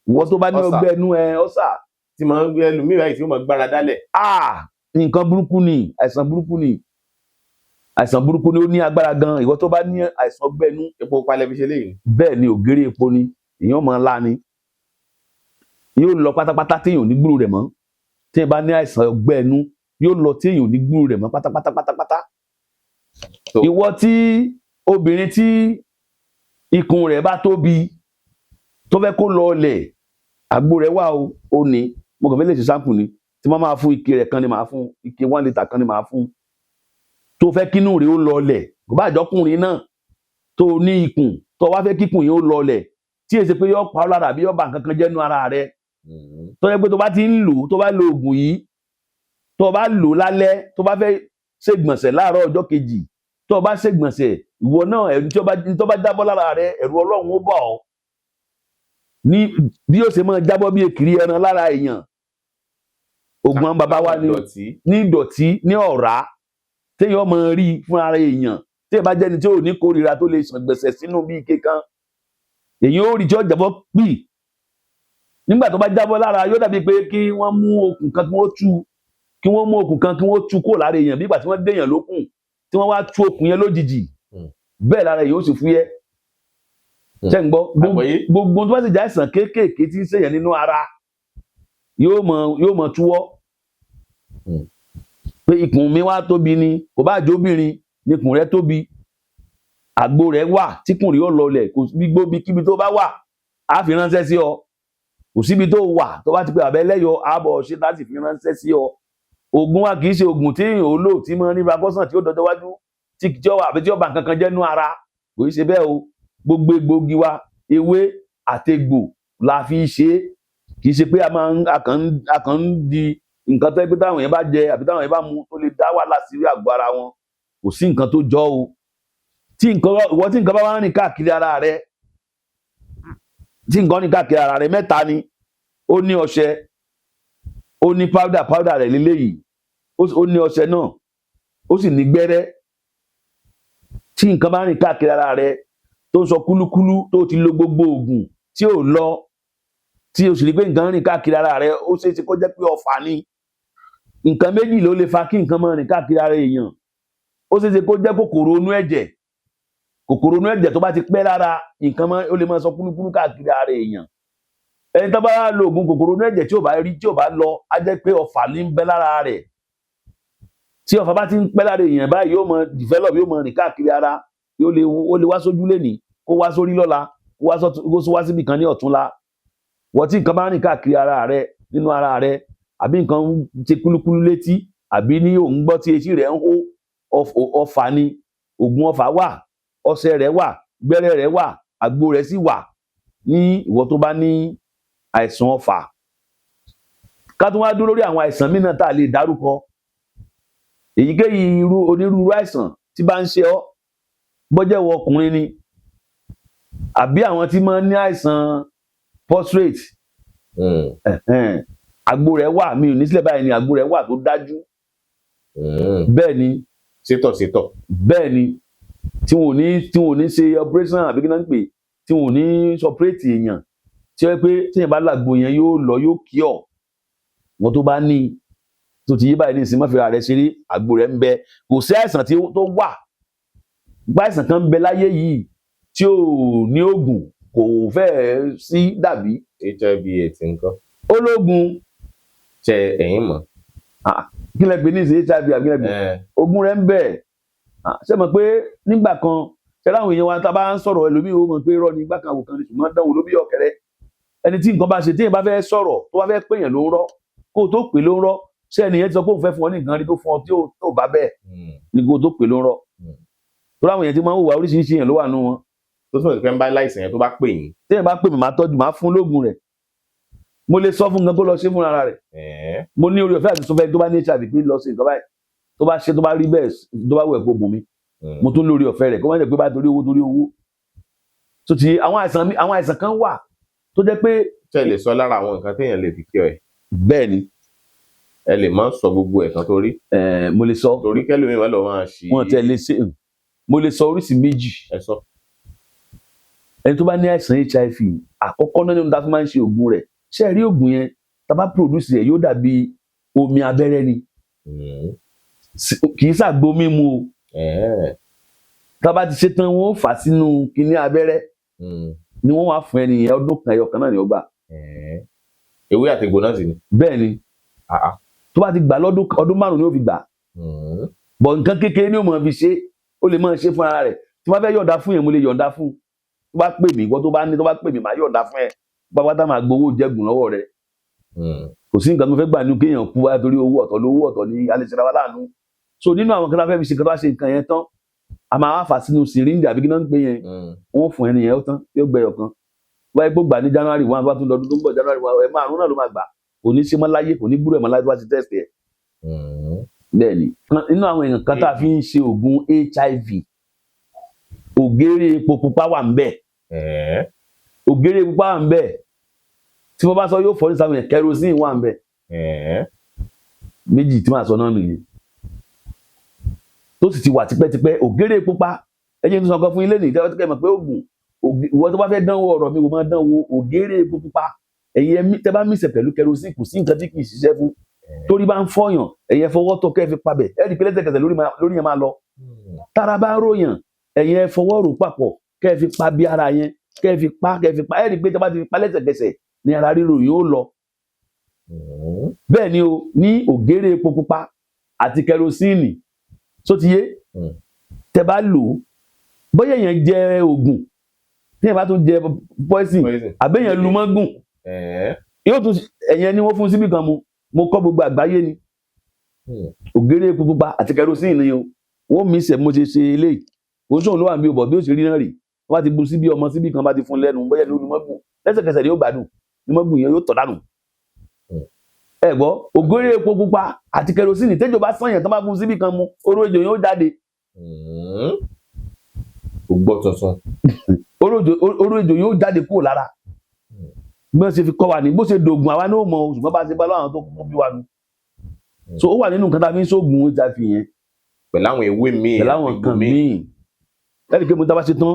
Ìwọ tó bá ní Ulcer. ọgbẹ́ inú ẹ, ulcer, Tí máa ń gbé ẹlòmíì báyìí, tí ó máa gbára dálẹ̀. Ah, nǹkan burúkú ni, àìsàn burúkú ni, àìsàn burúkú ni, ó ní agbára gan. Ìwọ tó bá ní àìsàn ọgbẹ́ inú, Epo palẹ̀ fi ṣe léyìí? Bẹ́ẹ̀ ni, ògèrè epo ni, èèyàn máa lá ni, yóò lọ pátápátá téèyàn ò ní gbúrò rẹ̀ mọ́. Téèyàn bá ní àìsàn ọgbẹ́ inú, yóò lọ téèyàn ò ní gbúrò rẹ̀ mọ́ pátápátá pátápátá. Ìwọ tí obìnrin tí ikùn rẹ̀ bá tóbi, tó fẹ́ kó lọ ọlẹ̀, àgbo rẹ̀ wà o. Ó ní mo kàn fẹ́ lè ṣe sample ni tí wọ́n máa fún. Ike rẹ̀ kan ni màá fún, ike 1 litre kan ni màá fún. Tó fẹ́ kínú rẹ̀ ó lọ ọlẹ̀, kò bá àjọkùnrin náà tó ní ikùn, tó wá fẹ́ kíkùn yẹn ó lọ ọlẹ̀, tí èsì pé yọ pa ọ́ lára àbí yọ bà nǹkan kan jẹ́ nú ara rẹ̀, tó yẹ pé tó bá ti ń lò ó, tó bá lo oògùn yìí, tó bá lò ó lálẹ́, tó bá fẹ́ ṣègbọ̀nsẹ̀ láàárọ̀ ọjọ́ kejì, Tó o bá ṣègbọ̀nsẹ̀, ìwọ náà, ẹ̀rù tí ó bá tó bá jábọ́ lára rẹ, ẹ̀rù Ọlọ́run ó bà ọ́ ní bí yóò ṣe máa jábọ́ bí èkìrí ẹran lára èèyàn. Oògùn àwọn bàbá wa ni. Ìdọ̀tí. Ní ìdọ̀tí, ní ọ̀rá téèyàn máa rí fún ara èèyàn, téèyàn bá jẹ́ni tí ò ní kórìíra, tó lè ṣàgbọ̀nsẹ̀ sínú bí ike kan, èèyàn ó rí tí ó jábọ́ pì. Nígbà tó bá jábọ́ lára, yóò dàbí pé kí wọ́n mú okùn kan kí wọ́n tú, kí wọ́n mú okùn kan kí wọ́n tú kúrò lára èèyàn, bí ìgbà tí wọ́n déèyàn lókùn, tí wọ́n wá tú okùn yẹn lójijì. Bẹ́ẹ̀ lára èèyàn ó sì fúyẹ́. Ṣé ń gbọ́? Àgbọ́yé. Gbogbo tó bá sì jẹ́ àìsàn kéékèèké tí ń ṣèyàn nínú ara, yóò mọ túwọ́. Pé ikùn mi wá tóbi ni, kò bá jóbìnrin nikùn rẹ tóbi, àgbo rẹ wà tíkùn rí ó lọlẹ̀. Kò sí gbogbo kíbi tó bá wà, á fi ránṣẹ́ sí ọ. Kò síbi tó wà, tó bá ti pé àbẹ lẹ́yọ àbọ̀ ṣe láti fi ránṣẹ́ sí ọ. Oògùn wa kì í ṣe oògùn tí èèyàn ó lò tí mo ní fakọ́sàn tí ó dọjọ́ wájú tí ó wà àbí tí ó bà nǹkan kan jẹ́ nú ara. Kò í ṣe bẹ́ẹ̀ o. Gbogbo egbòogi wa, ewé àtegbò la fi ṣe é. Kì í ṣe pé a máa ń a kàn ń di nǹkan tó yẹ pé táwọn yẹn bá jẹ àbí táwọn yẹn bá mu, tó lè dá wàhálà sí àgọ́ ara wọn. Kò sí nǹkan tó jọ o. Tí nǹkan ìwọ tí nǹkan bá wá ń rìn káàkiri ara rẹ, tí nǹkan rìn káàkiri ara rẹ, mẹ́ta ni. Ó ní ọṣẹ, ó ní powder, powder rẹ̀ léléyìí, ó ní ọṣẹ náà, ó sì ní gbẹ́rẹ́. Tí nǹkan bá rìn káàkiri ara rẹ, tó ń sọ kúlúkúlú, tó ti lo gbogbo oògùn tí ò lọ, tí o sì rí pé nǹkan rìn káàkiri ara rẹ, ó ṣeé ṣe kó jẹ́ pé ọfà ni. Nǹkan méjì ló lè fa kí nǹkan máa rìn káàkiri ara èèyàn. Ó ṣeé ṣe kó jẹ́ kòkòrò inú ẹ̀jẹ̀. Kòkòrò inú ẹ̀jẹ̀ tó bá ti pẹ́ lára nǹkan máa, ó lè máa sọ kúlúkúlú káàkiri ara èèyàn. Ẹni tó bá lo oògùn kòkòrò inú ẹ̀jẹ̀ tí ò bá rí, tí ò bá lọ, á jẹ́ pé ọfà ní ń bẹ lára rẹ̀. Tí ọfà bá ti ń pẹ́ lára èèyàn báyìí, yóò máa develop, yóò máa rìn káàkiri ara. Yóò lè, ó lè wá sójú lénìí, kó wá sórí lọ́la, kó wá sọ́tún, kó wá síbì kan ní ọ̀túnla. Wọ́n tí nǹkan bá rìn káàkiri ara rẹ, nínú ara rẹ, àbí nǹkan ń ṣe kúlúkúlú létí, àbí ní òun gbọ́ tí etí rẹ̀ ń hó, ọfà ni. Oògùn ọfà wà, ọṣẹ rẹ̀ wà, gbẹ́rẹ́ rẹ̀ wà, àgbo rẹ̀ sì wà ní ìwọ tó bá ní àìsàn ọfà. Ká tún wá dúró lórí àwọn àìsàn míì náà tá a lè dárúkọ. Èyíkéyìí irú onírúurú àìsàn tí bá ń ṣe ọ́, bọ́jẹ̀wọ̀ ọkùnrin ni, àbí àwọn tí máa ń ní àìsàn prostate, ẹ̀hẹ́n, àgbo rẹ̀ wà. Mi ò ní sílẹ̀ báyìí ni, àgbo rẹ̀ wà tó dájú. Bẹ́ẹ̀ ni. Sétọ̀ sétọ̀. Bẹ́ẹ̀ ni, tí wọn ò ní ṣe operation, àbí kí náà ń pè, tí wọn ò ní operate èèyàn, tí ó yẹ pé téèyàn bá làgbo yẹn, yóò lọ, yóò kí ọ. Wọn tó bá ní tó ti yé báyìí ní ìsìn, má fi ra rẹ ṣeré. Àgbo rẹ̀ ń bẹ. Kò sí àìsàn tí tó wà gba, àìsàn kan ń bẹ láyé yìí tí ò ní oògùn, kò fẹ́ẹ̀ sí dàbí. HIV AIDS ńkọ́? Ó lóògùn. Ṣe ẹ̀yin mọ̀? Ah, kí lẹ pè ní ìsìn, HIV àbí kí lẹ pè? Oògùn rẹ̀ ń bẹ. Ah, ṣé mọ̀ pé nígbà kan, ṣe láwọn èèyàn wa tá a bá ń sọ̀rọ̀, ẹlòmíì ó mọ̀ pé irọ́ ni, ìgbà kan àwòkan ni, ṣùgbọ́n dánwò ló bí ọ̀kẹ́rẹ́. Ẹni tí nǹkan bá ṣe, tí èèyàn bá fẹ́ sọ̀rọ̀, tó bá fẹ́ pè yàn ló ń rọ́, kó o tó pè ló ń rọ́, ṣé ẹni yẹn ti sọ pé òun fẹ́ fún ọ ní nǹkan rí tó fún ọ tí ó tó bá bẹ́ẹ̀ ni, kó o tó pè ló ń rọ́. Tó láwọn èèyàn tí máa ń hùwà oríṣiríṣi, èèyàn ló wà nù wọn. Tó túmọ̀ sí pé ń bá láìsàn yẹn tó bá pè yín? Tí èèyàn bá pè mí, máa tọ́jú, máa fún lóògùn rẹ̀. Mo lè sọ fún nǹkan kó lọ ṣe fúnra rẹ̀. Mo ní orí ọ̀fẹ́ àti sọ fẹ́ tó bá ní HIV pé lọ sí nǹkan báyìí, tó bá ṣe, tó bá rí bẹ́ẹ̀, tó bá wẹ̀ kó bùn mi. Mo tún lórí ọ̀fẹ́ rẹ̀, kó má jẹ́ pé bá torí owó, torí owó tó ti àwọn àìsàn àwọn àìsàn kan wà tó jẹ́ pé. Ṣé ẹ lè sọ lára àwọn nǹkan téèyàn lè fi kí ọ ẹ? Bẹ́ẹ̀ ni. Ẹ lè má sọ gbogbo ẹ̀ tán torí mo lè sọ. Torí kẹlòmíì má lọ máa ṣí. Wọn tẹ lè ṣe, mo lè sọ oríṣi méjì. Ẹ sọ. Ẹni tó bá ní àìsàn HIV, àkọ́kọ́ náà nínú tá a fi máa ń ṣe oògùn rẹ̀, ṣé ẹ rí oògùn yẹn, tá a bá produce rẹ̀, yóò dàbí omi abẹ́rẹ́ ni. Kì í ṣàgbo mímu o. Tá a bá ti ṣe tán, wọn ó fà sínú kinní abẹ́rẹ́ ni wọ́n wá fún ẹni yẹn. Ọdún kan, ẹyọ kan náà ni ó gbà. Ewé àtegbò náà sì ni? Bẹ́ẹ̀ ni. Tó bá ti gbà lọ́dún, ọdún 5 ni ó fi gbà. Bọ̀ nǹkan kékeré ni ó máa fi ṣe, ó lè máa ṣe fún ara rẹ̀. Tí wọ́n fẹ́ yọ̀ǹda fún yẹn, mo lè yọ̀ǹda fún un. Tó bá pè mí, ìwọ tó bá ní, tó bá pè mí, màá yọ̀ǹda fún ẹ pápátá, máa gbowó jẹ́gùn lọ́wọ́ rẹ̀. Kò sí nǹkan tó fẹ́ gbà ní kéèyàn kú wáyé torí owó. Ọ̀tọ̀ lówó, ọ̀tọ̀ ní alẹ́ ṣe ra wa láàánú. So nínú àwọn kan tá a fẹ́ fi ṣe nǹkan, tó bá ṣe nǹkan yẹn tán, a máa wá fà sínú syringe, àbí kí náà ń pè yẹn, wọ́n fún ẹni yẹn, ó tán, yóò gbẹ ọ̀kan. Wáyé gbó gbà ní January 1, bá tún lọ́dún tó ń bọ̀ January 1, ẹ márùn náà ló máa gbà. Kò ní ṣe mọ́ láyé, kò ní gbúrò ẹ̀ mọ́ láyé tó bá ti test ẹ̀. Bẹ́ẹ̀ ni. Nínú àwọn èèyàn kan tá a fi ń ṣe oògùn HIV, ògèrè epo pupa wà ń bẹ̀. Ògèrè epo pupa wà ń bẹ̀. Tí mo bá sọ yóò fọ́ ní sáwọn yẹn, kerosene wà ń bẹ̀. Méjì tí màá sọ náà nìyẹn, tó sì ti wà tipẹ́tipẹ́. Ògèrè pupa, ẹ jẹ́ n tún sọ nǹkan fún yín lẹ́nìí tẹ́wọ́ tẹ́kẹ́ mọ̀ pé oògùn ìwọ tó bá fẹ́ dánwò ọ̀rọ̀ mi, wò máa dánwò ògèrè epo pupa. Ẹ̀yin tẹ́ bá mix ẹ̀ pẹ̀lú kerosene, kò sí nǹkan tí kì í ṣiṣẹ́ fún. Torí bá ń fọyàn, ẹ̀yin ẹ fọwọ́ tó kẹ́ ẹ fi pabẹ̀, ẹ rí i pé lẹ́sẹ̀kẹsẹ̀ lórí yẹn máa lọ. Tára bá ń ròyàn, ẹ̀yin ẹ fọwọ́ rò papọ̀ kẹ́ ẹ fi pa bí ara yẹn, kẹ́ ẹ fi pa, kẹ́ ẹ fi pa, ẹ rí i pé tẹ́ bá ti fi pa, lẹ́sẹ̀kẹsẹ̀ ní ara ríro yóò lọ. Bẹ́ẹ̀ ni o. Ní ògèrè epo pupa àti kerosene tó ti yé, tẹ́ bá lò ó, bóyá èèyàn jẹ oògùn, tí èèyàn bá tún jẹ poison, Poison. àbẹ́yẹn lu mọ́gùn, yóò tún ẹ̀yẹn ni wọ́n fún síbì kan mu. Mo kọ́ gbogbo àgbáyé ni. Ògèrè epo pupa àti kerosene ni o. Wọ́n mi sẹ̀ mo ṣe ṣe eléyìí, kò sóhun ló wà níbi òbọ̀ bí ó ṣe rí náà rè. Wọ́n bá ti bu síbí ọmọ síbì kan, bá ti fún lẹ́nu, bóyá ló lu mọ́gùn, lẹ́sẹ̀kẹsẹ̀ ni yóò gbádùn, ní mọ́gùn yẹn yóò tọ̀ dànù. Ẹ gbọ́, ògèrè epo pupa àti kerosene, tẹ́jọ́ bá sànyàn, tó bá fún síbì kan mu, oró ejò yóò jáde. Kò gbọ́ tuntun. Oró ejò yóò jáde kúrò lára. Bí wọ́n ṣe fi kọ́ wa ní bó ṣe dògùn, àwa náà mọ̀ o, ṣùgbọ́n bá ṣe bá lọ́wọ́ àwọn tó kúkú bí wa nu. So ó wà nínú nǹkan tá a fi ń ṣoògùn HIV yẹn. Pẹ̀lú àwọn ewé míì. Pẹ̀lú àwọn àti nǹkan egbò míì. míì. Lẹ́yìn pé mo tá bá ṣe tán,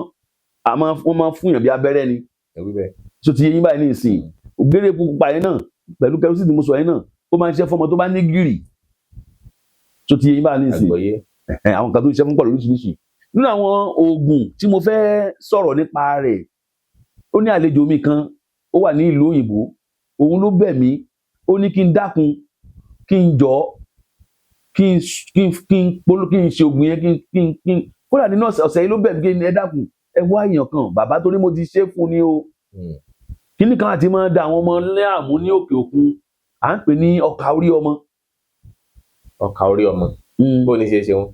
wọ́n máa ń fún yàn bí abẹ́rẹ́ ni. Ẹ wí bẹ́ẹ̀. So ti yé yín báyìí ní ìsìn. Ògèrè pupa yẹn náà pẹ̀lú kerosene tí mo sọ yẹn náà, ó máa ń ṣe fọ́mọ tó bá ní gìrì. So ti yé yín báyìí ní ìsìn. Àgbọ́yé. Ẹ̀hẹ́n, àwọn nǹkan tó ń ṣiṣẹ́ fún pọ̀ lóríṣiríṣi. Nínú àwọn oògùn tí mo fẹ́ sọ̀rọ̀ nípa rẹ̀, ó ní àlejò mi kan, ó wà ní ìlú òyìnbó. Òun ló bẹ̀ mí, ó ní kí n dákun, kí n jọ̀ọ́, kí n polo, kí n ṣe oògùn yẹn, kí n kódà nínú ọ̀sẹ̀ ọ̀sẹ̀ yìí ló bẹ̀ mí kí n ẹ dákun, ẹ wá èèyàn kan, bàbá, torí mo ti ṣe é fún ni o. Kíní kan àti máa da àwọn ọmọ láàmú ní òkè òkun, à ń pè ní ọkà orí ọmọ. Ọkà orí ọmọ. Bó ní ṣe ṣe wọn?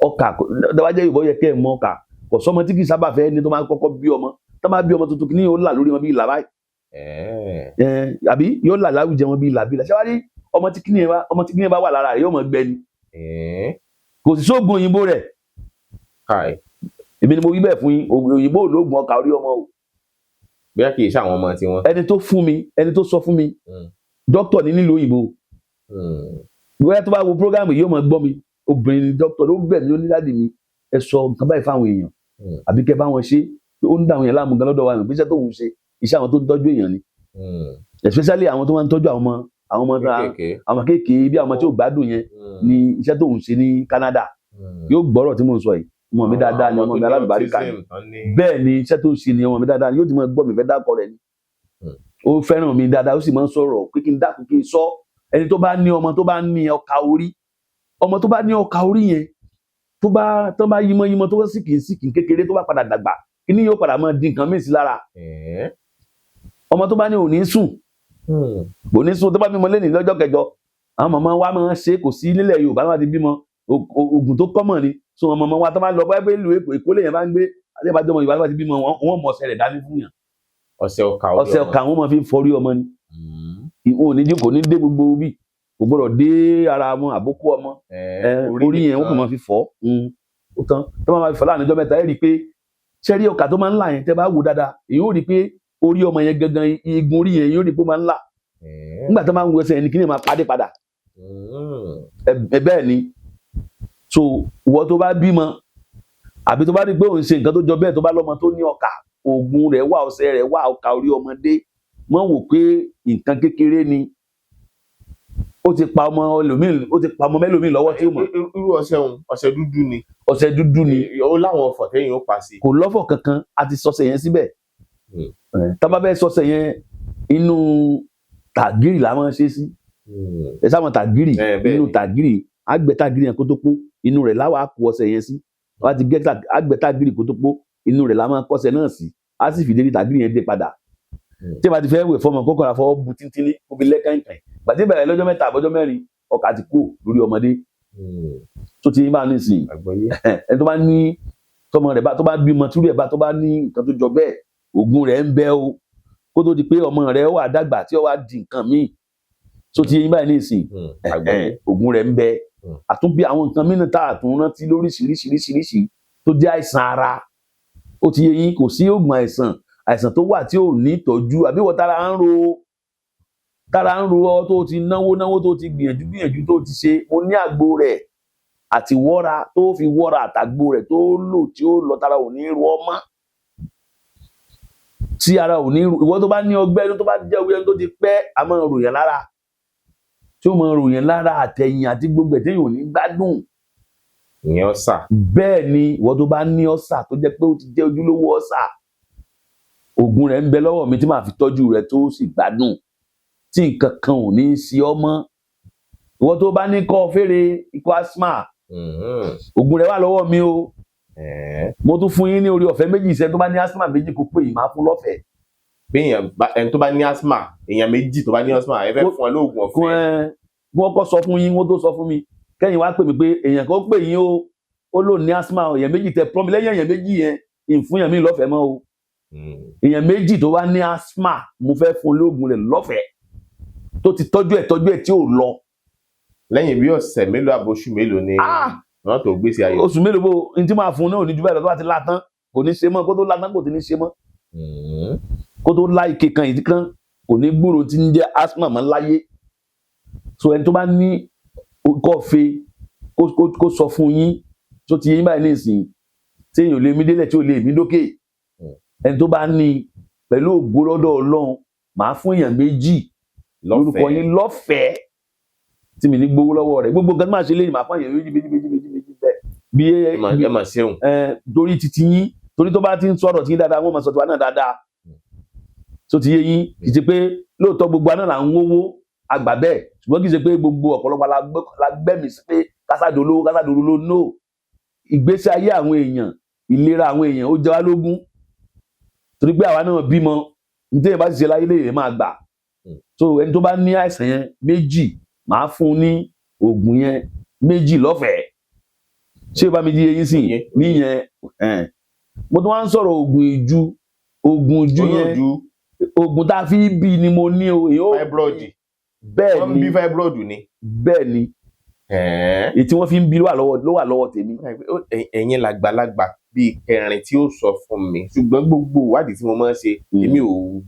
Ọkà dábàjẹ́ Yorùbá, ó yẹ kẹ́ ẹ̀ mọ ọkà. Kò sọ́mọ tí kì í sábà fẹ́ ní tó máa kọ́kọ́ bí ọmọ, tó máa bí ọmọ tuntun, kí ni yóò là lórí wọn bí ìlà báyìí. Àbí yóò là láwùjẹ wọn bí ìlà bí ìlà. Ṣé wàá rí ọmọ tí kíni yẹn bá, ọmọ tí kíni yẹn bá wà lára rẹ̀, yóò mọ̀ gbẹ ni. Kò sì sóògùn òyìnbó rẹ̀. Káì. Èmi ni mo wí bẹ́ẹ̀ fún yín. Ògùn òyìnbó ò lóògùn ọkà orí ọmọ o. Bóyá kì í ṣe àwọn ọmọ tiwọn. Ẹni tó fún mi, ẹni tó sọ fún mi, dókítà ní nílùú òyìnbó. Bóyá tó bá wo program yìí, yóò máa gbọ́ mi. Obìnrin ni dókítà. Ló bẹ̀ mí, ó ní, "Daddy mi, ẹ sọ nǹkan báyìí fáwọn èèyàn, àbí kẹ́ bá wọn ṣe." Ó ń dà àwọn èèyàn láàmú gan lọ́dọ̀ wa, pé iṣẹ́ tóun ṣe, iṣẹ́ àwọn tó ń tọ́jú èèyàn ni, especially àwọn tó máa ń tọ́jú àwọn ọmọ Kéékèèké. àwọn kéèké, bí àwọn ọmọ tí ò gbádùn yẹn, ní iṣẹ́ tóun ṣe ní Canada. Yóò gbọ́rọ̀ tí mò ń sọ yìí. Ọmọ mi dáadáa ni, ọmọ mi alálùbáríkà ni. Bẹ́ẹ̀ ni, iṣẹ́ tó ń ṣe ni. Ọmọ mi dáadáa ni, yóò ti máa gbọ́ mi, fẹ́ dákọ̀ rẹ̀ ni. Ó fẹ́ràn mi dáadáa, ó sì máa ń sọ̀rọ̀ pé kí n dákun, kí n sọ. Ẹni tó bá ní ọmọ tó bá ní ọkà orí, ọmọ tó bá ní ọkà orí yẹn, tó bá yímọ yímọ, tó bá sì kì í kékeré, tó bá padà dàgbà, kíní yóò padà máa di nǹkan míì sí lára. Ọmọ tó bá ní òní sùn, òní sùn, tó bá bímọ lẹ́nìí, lọ́jọ́ kẹjọ, àwọn màmá wa máa ń ṣe. Kò sí nílẹ̀ Yorùbá máa ti bímọ, oògùn tó kọ́mọ̀ ni. So àwọn màmá wa tó bá lọ bá pé ìlú Èkó, Èkó lèèyàn bá ń gbé, àti ìbájọ́ ọmọ Yorùbá tó bá ti bímọ, wọ́n mọ ọṣẹ rẹ̀ dání fún yàn. Ọṣẹ ọkà orí Ọṣẹ ọmọ. ọkà, wọn máa fi ń fọrí ọmọ ni. Ìwọ ò ní jí, kò ní dé gbogbo bí, kò gbọdọ̀ dé ara wọn, àbókù ọmọ. Orí yẹn, wọn kò máa fi fọ. Ó tán. Tó máa fi fọ láàrin ọjọ́ 3, ẹ rí i pé ṣẹ́rí ọkà tó máa ń là yẹn, tẹ́ bá wò dáadáa, èyí ó rí i pé orí ọmọ yẹn gangan, igun orí yẹn, yóò rí i pé ó máa ń là. Nígbà tó máa ń wo ẹsẹ̀ yẹn ni kí ni máa padé padà. Ẹ bẹ́ẹ̀ ni. So ìwọ tó bá bímọ, àbí tó bá rí i pé òun ṣe nǹkan tó jọ bẹ́ẹ̀, tó bá lọ́mọ tó ní ọkà, oògùn rẹ̀ wà, ọṣẹ rẹ̀ wà. Ọkà orí ọmọdé, mọ́ wò pé nǹkan kékeré ni. Ó ti pa ọmọ ẹlòmíì, ó ti pa ọmọ mẹ́lòmíì lọ́wọ́ tí ó mọ̀. Irú ọṣẹ òun, ọṣẹ dúdú ni? Ọṣẹ dúdú ni. Ó láwọn ọfọ téèyàn ó pa sí? Kò lọ́fọ̀ kankan, a ti sọṣẹ yẹn síbẹ̀. Tá bá fẹ́ sọṣẹ yẹn, inú tàgírì la máa ń ṣe sí. Ẹ sáwọn tàgírì? Bẹ́ẹ̀ Inú ni. tàgírì, àgbẹ̀ tàgírì yẹn kó tó pó, inú rẹ̀ láwa kó ọṣẹ yẹn sí. Wọ́n ti gẹ́ àgbẹ̀ tàgírì kó tó pó, inú rẹ̀ la máa kọ́ṣẹ náà sí, á sì fìdí tàgírì yẹn dé padà. Tí a bá ti fẹ́ wẹ̀ fọmọ, kókò ra fọwọ́ bu tíntínní, kó fi lẹ́kànkàn gbàtí bẹ̀rẹ̀ lọ́jọ́ 3 àbọ́jọ́ 4, ọkà ti kú lórí ọmọdé. Tó ti bá ní sìn. Àgbọ́yé. Ẹni tó bá ní tọmọ rẹ̀ bá, tó bá bímọ túrú ẹ̀ bá, tó bá ní nǹkan tó jọ bẹ́ẹ̀, oògùn rẹ̀ ń bẹ o, kó tó di pé ọmọ rẹ̀ wà dàgbà tí ó wá di nǹkan míì. So ti yé yín báyìí ní ìsìn? Àgbọ́yé. Oògùn rẹ̀ ń bẹ. Àtúnbí àwọn nǹkan mìíràn tá a tún rántí lóríṣiríṣiríṣiríṣi tó jẹ́ àìsàn ara. Ó ti yé yín? Kò sí oògùn àìsàn tó wà tí ò ní ìtọ́jú. Àbí wọ́n tára ń ro ọ, tó ti náwó náwó, tó ti gbìyànjú gbìyànjú, tó ti ṣe, mo ní àgbo rẹ̀ àti wọ́ra tó fi wọ́ra àtàgbo rẹ̀ tó lò tí ó lọ, tára ò ní ro ọ mọ́, tí ara ò ní ro ìwọ. Tó bá ní ọgbẹ́ inú, tó bá jẹ́ ọgbẹ́ inú tó ti pẹ́, a máa ròyìn lára, tí ó máa ròyìn lára àtẹ̀yìn àti gbogbo ẹ̀ téèyàn ò ní gbádùn. Ìyẹn ọ̀sà. Bẹ́ẹ̀ ni. Ìwọ tó bá ní ọ̀sà tó jẹ́ pé ó ti jẹ́ ojúlówó ọ̀sà, oògùn rẹ̀ ń bẹ lọ́wọ́ mi tí màá fi tọ́jú rẹ̀ tó sì gbádùn, tí nǹkan kan ò ní í ṣe ọ́ mọ́. Ìwọ tó bá ní kọ́ fèrè ikọ́ asthma, oògùn rẹ̀ wà lọ́wọ́ mi o. Mo tún fún yín ní orí ọ̀fẹ́ méjì iṣẹ́. Tó bá ní asthma méjì, kó pè yín, máa fún lọ́fẹ̀ẹ́. Bí ẹni tó bá ní asthma, èèyàn méjì tó bá ní asthma, ẹ fẹ́ fún ẹ lóògùn kún ọ̀fẹ́? Ẹ wọ́n kọ́ sọ fún yín, wọ́n tó sọ fún mi kẹ́yìn wá pè mí pé èèyàn kan pè yín o, ó lò ní asthma o. Èèyàn méjì tẹ promi lẹ́yìn èèyàn méjì yẹn, ìfúnyàn mi lọ́fẹ̀ẹ́ mọ́ o. Èèyàn méjì tó wá ní asthma, mo fẹ́ fún lóògùn rẹ̀ lọ́fẹ̀ẹ́, tó ti tọ́jú ẹ̀ tọ́jú ẹ̀ tí ò lọ. Lẹ́yìn bí ọ̀sẹ̀ mélòó àbóṣù mélòó ni wọ́n tó gbèsè ayọ̀? Oṣù mélòó bó n tí máa fún un náà ò ní ju báyìí lọ. Tó bá ti la tán, kò ní ṣe mọ́. Kó tó la tán, kò ti ní ṣe mọ́. Kó tó lá ike kan ìdí kan, kò ní gbúrò tí ń jẹ́ asthma mọ́ láyé. So ẹni tó bá ní kọfẹ, kó sọ fún yín. Tó ti yé yín báyìí nísìnyí? Tí èèyàn ò lè mí délẹ̀, tí ò lè mí dókè, ẹni tó bá ní, pẹ̀lú ògo lọ́dọ̀ Ọlọ́run, màá fún èèyàn méjì lórúkọ Lọ́fẹ̀ẹ́. yín lọ́fẹ̀ẹ́, tí mi ní gbowó lọ́wọ́ rẹ̀. Gbogbo nǹkan tí màá ṣe léyìn, màá fún èèyàn méjì méjì méjì méjì méjì bẹ́ẹ̀ bí. Ẹ mà ṣeun. Ẹ torí titi yín, torí tó bá ti ń sọ̀rọ̀ tí yín dáadáa, wọ́n máa sọ tiwa náà dáadáa. Tó ti yé yín? Kì í ṣe pé lóòótọ́ gbogbo aná là ń wówó àgbà bẹ́ẹ̀, ṣùgbọ́n kì í ṣe pé gbogbo ọ̀pọ̀lọpọ̀ la gbẹ́mìí sí pé kásádò olówó, kásádò olówó. No, ìgbésí ayé àwọn èèyàn, ìlera àwọn èèyàn, ó jẹ wá lógún, torí pé àwa náà bímọ. Ní téèyàn bá sì ṣe láyé lè máa gbà. So ẹni tó bá ní àìsàn yẹn méjì, màá fún un ní oògùn yẹn méjì lọ́fẹ̀ẹ́. Ṣé o bá mi jí eyín sìn? Yé. Níyẹn ẹn. Mo tún wá ń sọ̀rọ̀ oògùn ìju, oògùn ìju yẹn. Olóòjú. Oògùn tá a fi bí ni mo ní o. Èyí ó Fibroid. Bẹ́ẹ̀ Wọ́n ń ni. bí fibroid ni? Bẹ́ẹ̀ ni. Èyí tí wọ́n fi ń bí ló wà lọ́wọ́ tèmi. Ẹ̀yin làgbàlagbà bíi kẹrin tí ó sọ fún mi, ṣùgbọ́n gbogbo ìwádìí tí mo máa ń ṣe, èmi ò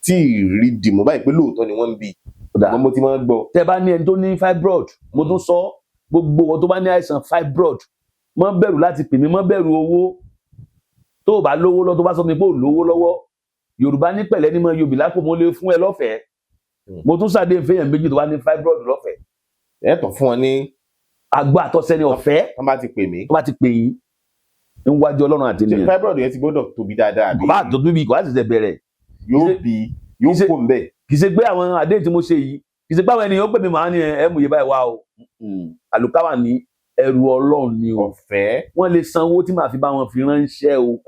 tí ì rí dìmọ̀ báyìí pé lóòótọ́ ni wọ́n ń bí. Ó dáa. Ṣùgbọ́n mo ti máa ń gbọ́. Tẹ́ bá ní ẹni tó ní fibroid, mo tún sọ, gbogbo wọn tó bá ní àìsàn fibroid, má bẹ̀rù láti pè mí, má bẹ̀rù owó. Tó o bá lówó lọ, tó bá sọ mi pé ò lówó lọ́wọ́, Yorùbá ní pẹ̀lẹ́ ní mọ Yorùbá lápò, mo lè fún ẹ lọ́fẹ̀ẹ́. Mo tún ṣàdé fẹ́yàn méjì tó bá ní fibroid lọ́fẹ̀ẹ́. Ẹ tọ̀ fún wọn ní Àgbo àtọ̀sẹ́ ni ọ̀fẹ́. Wọ́n bá ti pè mí. Tó bá ti pè yín, níwájú Ọlọ́run àti Ṣé ènìyàn. Fibroid yẹn ti gbọ́dọ̀ tóbi dáadáa àbí? Kò bá tó tóbi, kò bá ṣẹ̀ṣẹ̀ bẹ̀rẹ̀. Yóò bí yóò kó ń bẹ̀. Kì í ṣe pé àwọn àdéhùn tí mo ṣe yìí, kì í ṣe pé àwọn ènìyàn ó pè mí, màá ní ẹ mú iye báyìí wá o. Àlùkáwà ní ẹrù Ọlọ́run ni o. Ọ̀fẹ́. Wọ́n lè san owó tí màá fi bá wọn fi ránṣẹ́ o,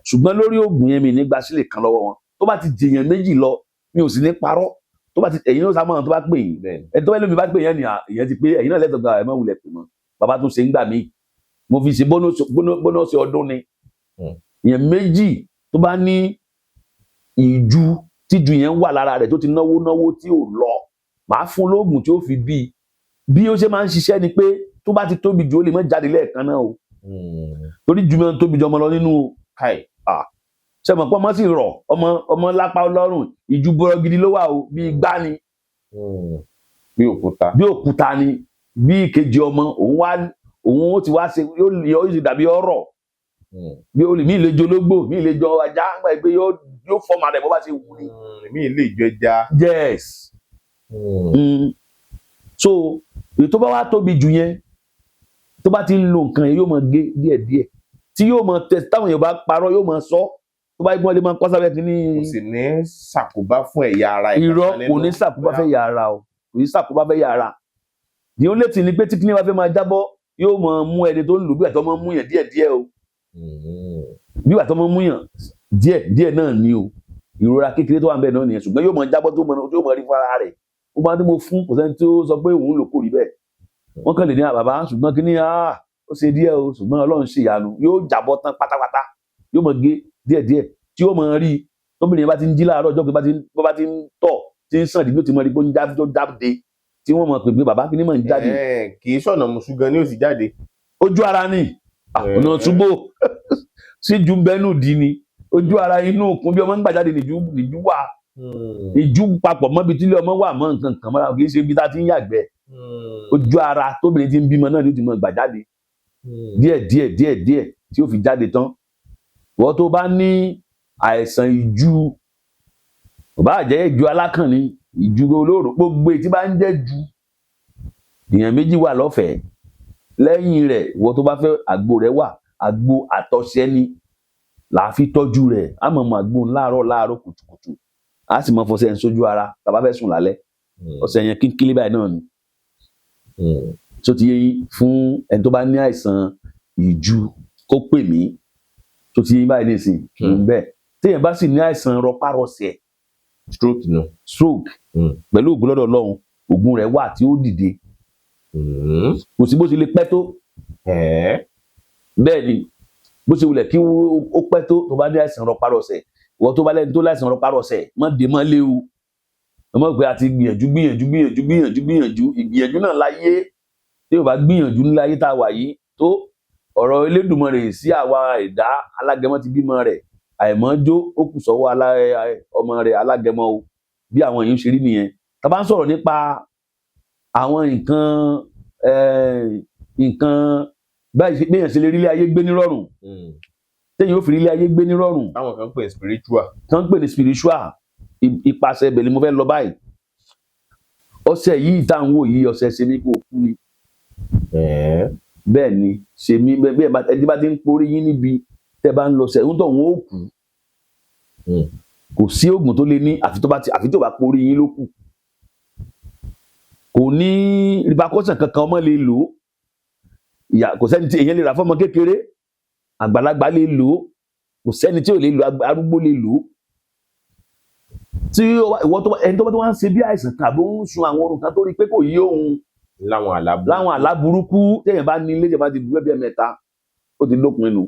ṣùgbọ́n lórí oògùn yẹn, mi ní gba sílẹ̀ kan lọ́wọ́ wọn. Tó bá ti jèèyàn méjì lọ, mi ò sì ní parọ́. Tó bá ti ẹ̀yin náà sábà tó bá pè yín, ẹni tó bá lómi bá pè yẹn ni ìyẹn ti pé ẹ̀yin náà lẹ́tọ̀ọ́ gba. Ẹ̀ má wulẹ̀ pè mọ́. Bàbá tún ṣe ń gbà mí, mo fi ṣe bónọ́ọ̀sì ọdún ni. Ìyẹn méjì tó bá ní ìju, tíju yẹn wà lára rẹ̀, tó ti náwó náwó tí ò lọ, màá fún lóògùn tí ó fi bí. Bí ó ṣe máa ń ṣiṣẹ́ ni pé tó bá ti tóbi jù, ó lè má jáde lẹ́ẹ̀kan náà o, torí ju máa ń tóbi jù ọmọ lọ nínú o. Káì. Ṣe mọ̀ pé ọmọ sì rọ̀, ọmọ lápá ọlọ́run, ìju bọ́rọ̀ gidi ló wà o, bí igbá ni. Bí òkúta. Bí òkúta ni. Bí ìkejì ọmọ òun wá, òun ó ti wá ṣe, yóò sì dàbí ọ̀rọ̀ bí olè mí lè jọ ológbò, mí lè jọ ajá ńgbà pé yóò fọmọ rẹ̀ bó bá ṣe wù ní. Mi lè jọ ẹja. Yes. So èyí tó bá wá tóbi jù yẹn, tó bá ti ń lo nǹkan yẹn, yóò máa gé díẹ̀díẹ̀, tí yóò máa tẹ. Táwọn èèyàn bá parọ́, yóò máa sọ. Tó bá yẹ kí wọ́n lè máa kọ́ sábẹ́ kínní. Kò sì ní ṣàkóbá fún ẹ̀yà ara ẹ̀ Irọ́. kankan Kò ní nínú. ṣàkóbá fẹ́ yà ara o, kò ní ṣàkóbá fẹ́ yà ara. The only thing ni pé tí kíní bá fẹ́ máa jábọ́, yóò máa mú ẹni tó ń lò bí ìgbà tó máa mú yàn díẹ̀díẹ̀ o. Bí ìgbà tó máa mú yàn díẹ̀ díẹ̀ náà ni o. Ìrora kékeré tó wà níbẹ̀ náà nìyẹn, ṣùgbọ́n yóò máa jábọ́, tó máa rí fún ara rẹ̀. Ó máa tí mo fún, kò sẹ́ni tó sọ pé òun lò kò rí bẹ́ẹ̀. Wọ́n kàn lè ní àbàbá, ṣùgbọ́n kíní ó ṣe díẹ̀ o, ṣùgbọ́n Ọlọ́run ṣe ìyanu, yóò jábọ́ tán pátápátá. Yóò máa gé díẹ̀díẹ̀ tí yóò máa rí. Tóbìnrin bá ti ń jí láàárọ̀ ọjọ́ pé bó bá ti ń tọ̀. tí ń sàn dígbò tí mo rí pé ó ń jáde tó jáde, tí wọ́n mọ̀ pé pé bàbá kìíní mọ̀ ń jáde. Kì í ṣọ̀nà mùsùn gan ni ó sì jáde. Ojú ara ni. Ọ̀nà túbò síjú bẹ́nù dí ni, ojú ara inú òkun bí ọmọ ń gbà jáde nìjú nìjú wà, ìjú papọ̀ mọ́bi tí ilé ọmọ wà mọ́ nǹkan kan mọ́ra, kì í ṣe ibi tá a ti ń yàgbẹ́. Ojú ara tóbìnrin ti ń bímọ náà ni ó ti mọ gbà jáde díẹ̀ díẹ̀ díẹ̀ díẹ̀ tí ó fi jáde tán. Wọ́n tó bá ní àìsàn ìju, kò bá jẹ́ ìju alákànni, ìju olóró, gbogbo èyí tí bá ń jẹ́ ju, èèyàn méjì wà lọ́fẹ̀ẹ́ lẹ́yìn rẹ̀. Ìwọ tó bá fẹ́, àgbo rẹ̀ wà, àgbo àtọ̀ṣẹ́ ni là á fi tọ́jú rẹ̀. Á mọ̀ mọ̀ àgbo láàárọ̀ láàárọ̀ kùtùkùtù, á sì mọ fọṣẹ ń sójú ara tá a bá fẹ́ sùn lálẹ́. Ọṣẹ yẹn kínkínlé báyìí náà ni tó ti yé yín. Fún ẹni tó bá ní àìsàn ìju, kó pè mí. Tó ti yé yín báyìí nísìn bẹ́ẹ̀, téèyàn bá sì ní àìsàn rọpárọsẹ̀, Stroke nù. stroke, pẹ̀lú ògùn lọ́dọ̀ Ọlọ́run, ògùn rẹ̀ wà tí ó dìde. Kò sí bó ṣe lè pẹ́ tó. Bẹ́ẹ̀ ni, bó ṣe wulẹ̀ kí ó pẹ́ tó, tó bá ní àìsàn rọpárọsẹ̀, ìwọ tó bá lẹ́ni tó láìsàn rọpárọsẹ̀, má dé mọ́ lé o. Ọmọ pé a ti gbìyànjú gbìyànjú gbìyànjú gbìyànjú gbìyànjú, ìgbìyànjú náà láyé. Tí o bá gbìyànjú nílé ayé tá a wà yìí, tó ọ̀rọ̀ Elédùmarè sí àwa ẹ̀dá, alágẹmọ ti bímọ rẹ̀ àìmọ́jó, ó kù sọ́wọ́ ọmọ rẹ̀ alágẹmọ o. Bí àwọn èèyàn ṣe rí nìyẹn. Tá a bá ń sọ̀rọ̀ nípa àwọn nǹkan báyìí, béèyàn ṣe lè rí ilé ayé gbé nírọ̀rùn, téèyàn ó fi rí ilé ayé gbé nírọ̀rùn, Táwọn kan pè ní spiritual. Tán ń pè ní spiritual, ipasẹ̀ ibẹ̀ ni mo fẹ́ lọ báyìí. Ọṣẹ yìí tá à ń wò yìí, ọṣẹ ṣe mí kó kú ni. Bẹ́ẹ̀ ni, ṣe mí bẹ́ẹ̀ bá ẹni bá ti ń porí yín níbi tẹ́ bá ń lọ ṣe ń tọ̀ wọ́n ó kú. Kò sí oògùn tó lè ní àfi tó bá ti àfi tó bá porí yín ló kù. Kò ní repercussion kankan, ọmọ lè lò ó, ìyá kò sẹ́ni tí èèyàn lè rà fọ́mọ kékeré, àgbàlagbà lè lò ó, kò sẹ́ni tí ò lè lò, arúgbó lè lò ó. Tí ìwọ tó ẹni tó bá tó wá ń ṣe bí àìsàn kan àbí ó ń sun àwọn orun kan tó rí i pé kò yí òun, Láwọn àlá burúkú. Láwọn àlá burúkú téèyàn bá ní ilé, téèyàn bá ti bú ẹbí ẹ̀mẹ́ta, ó ti dópin nù.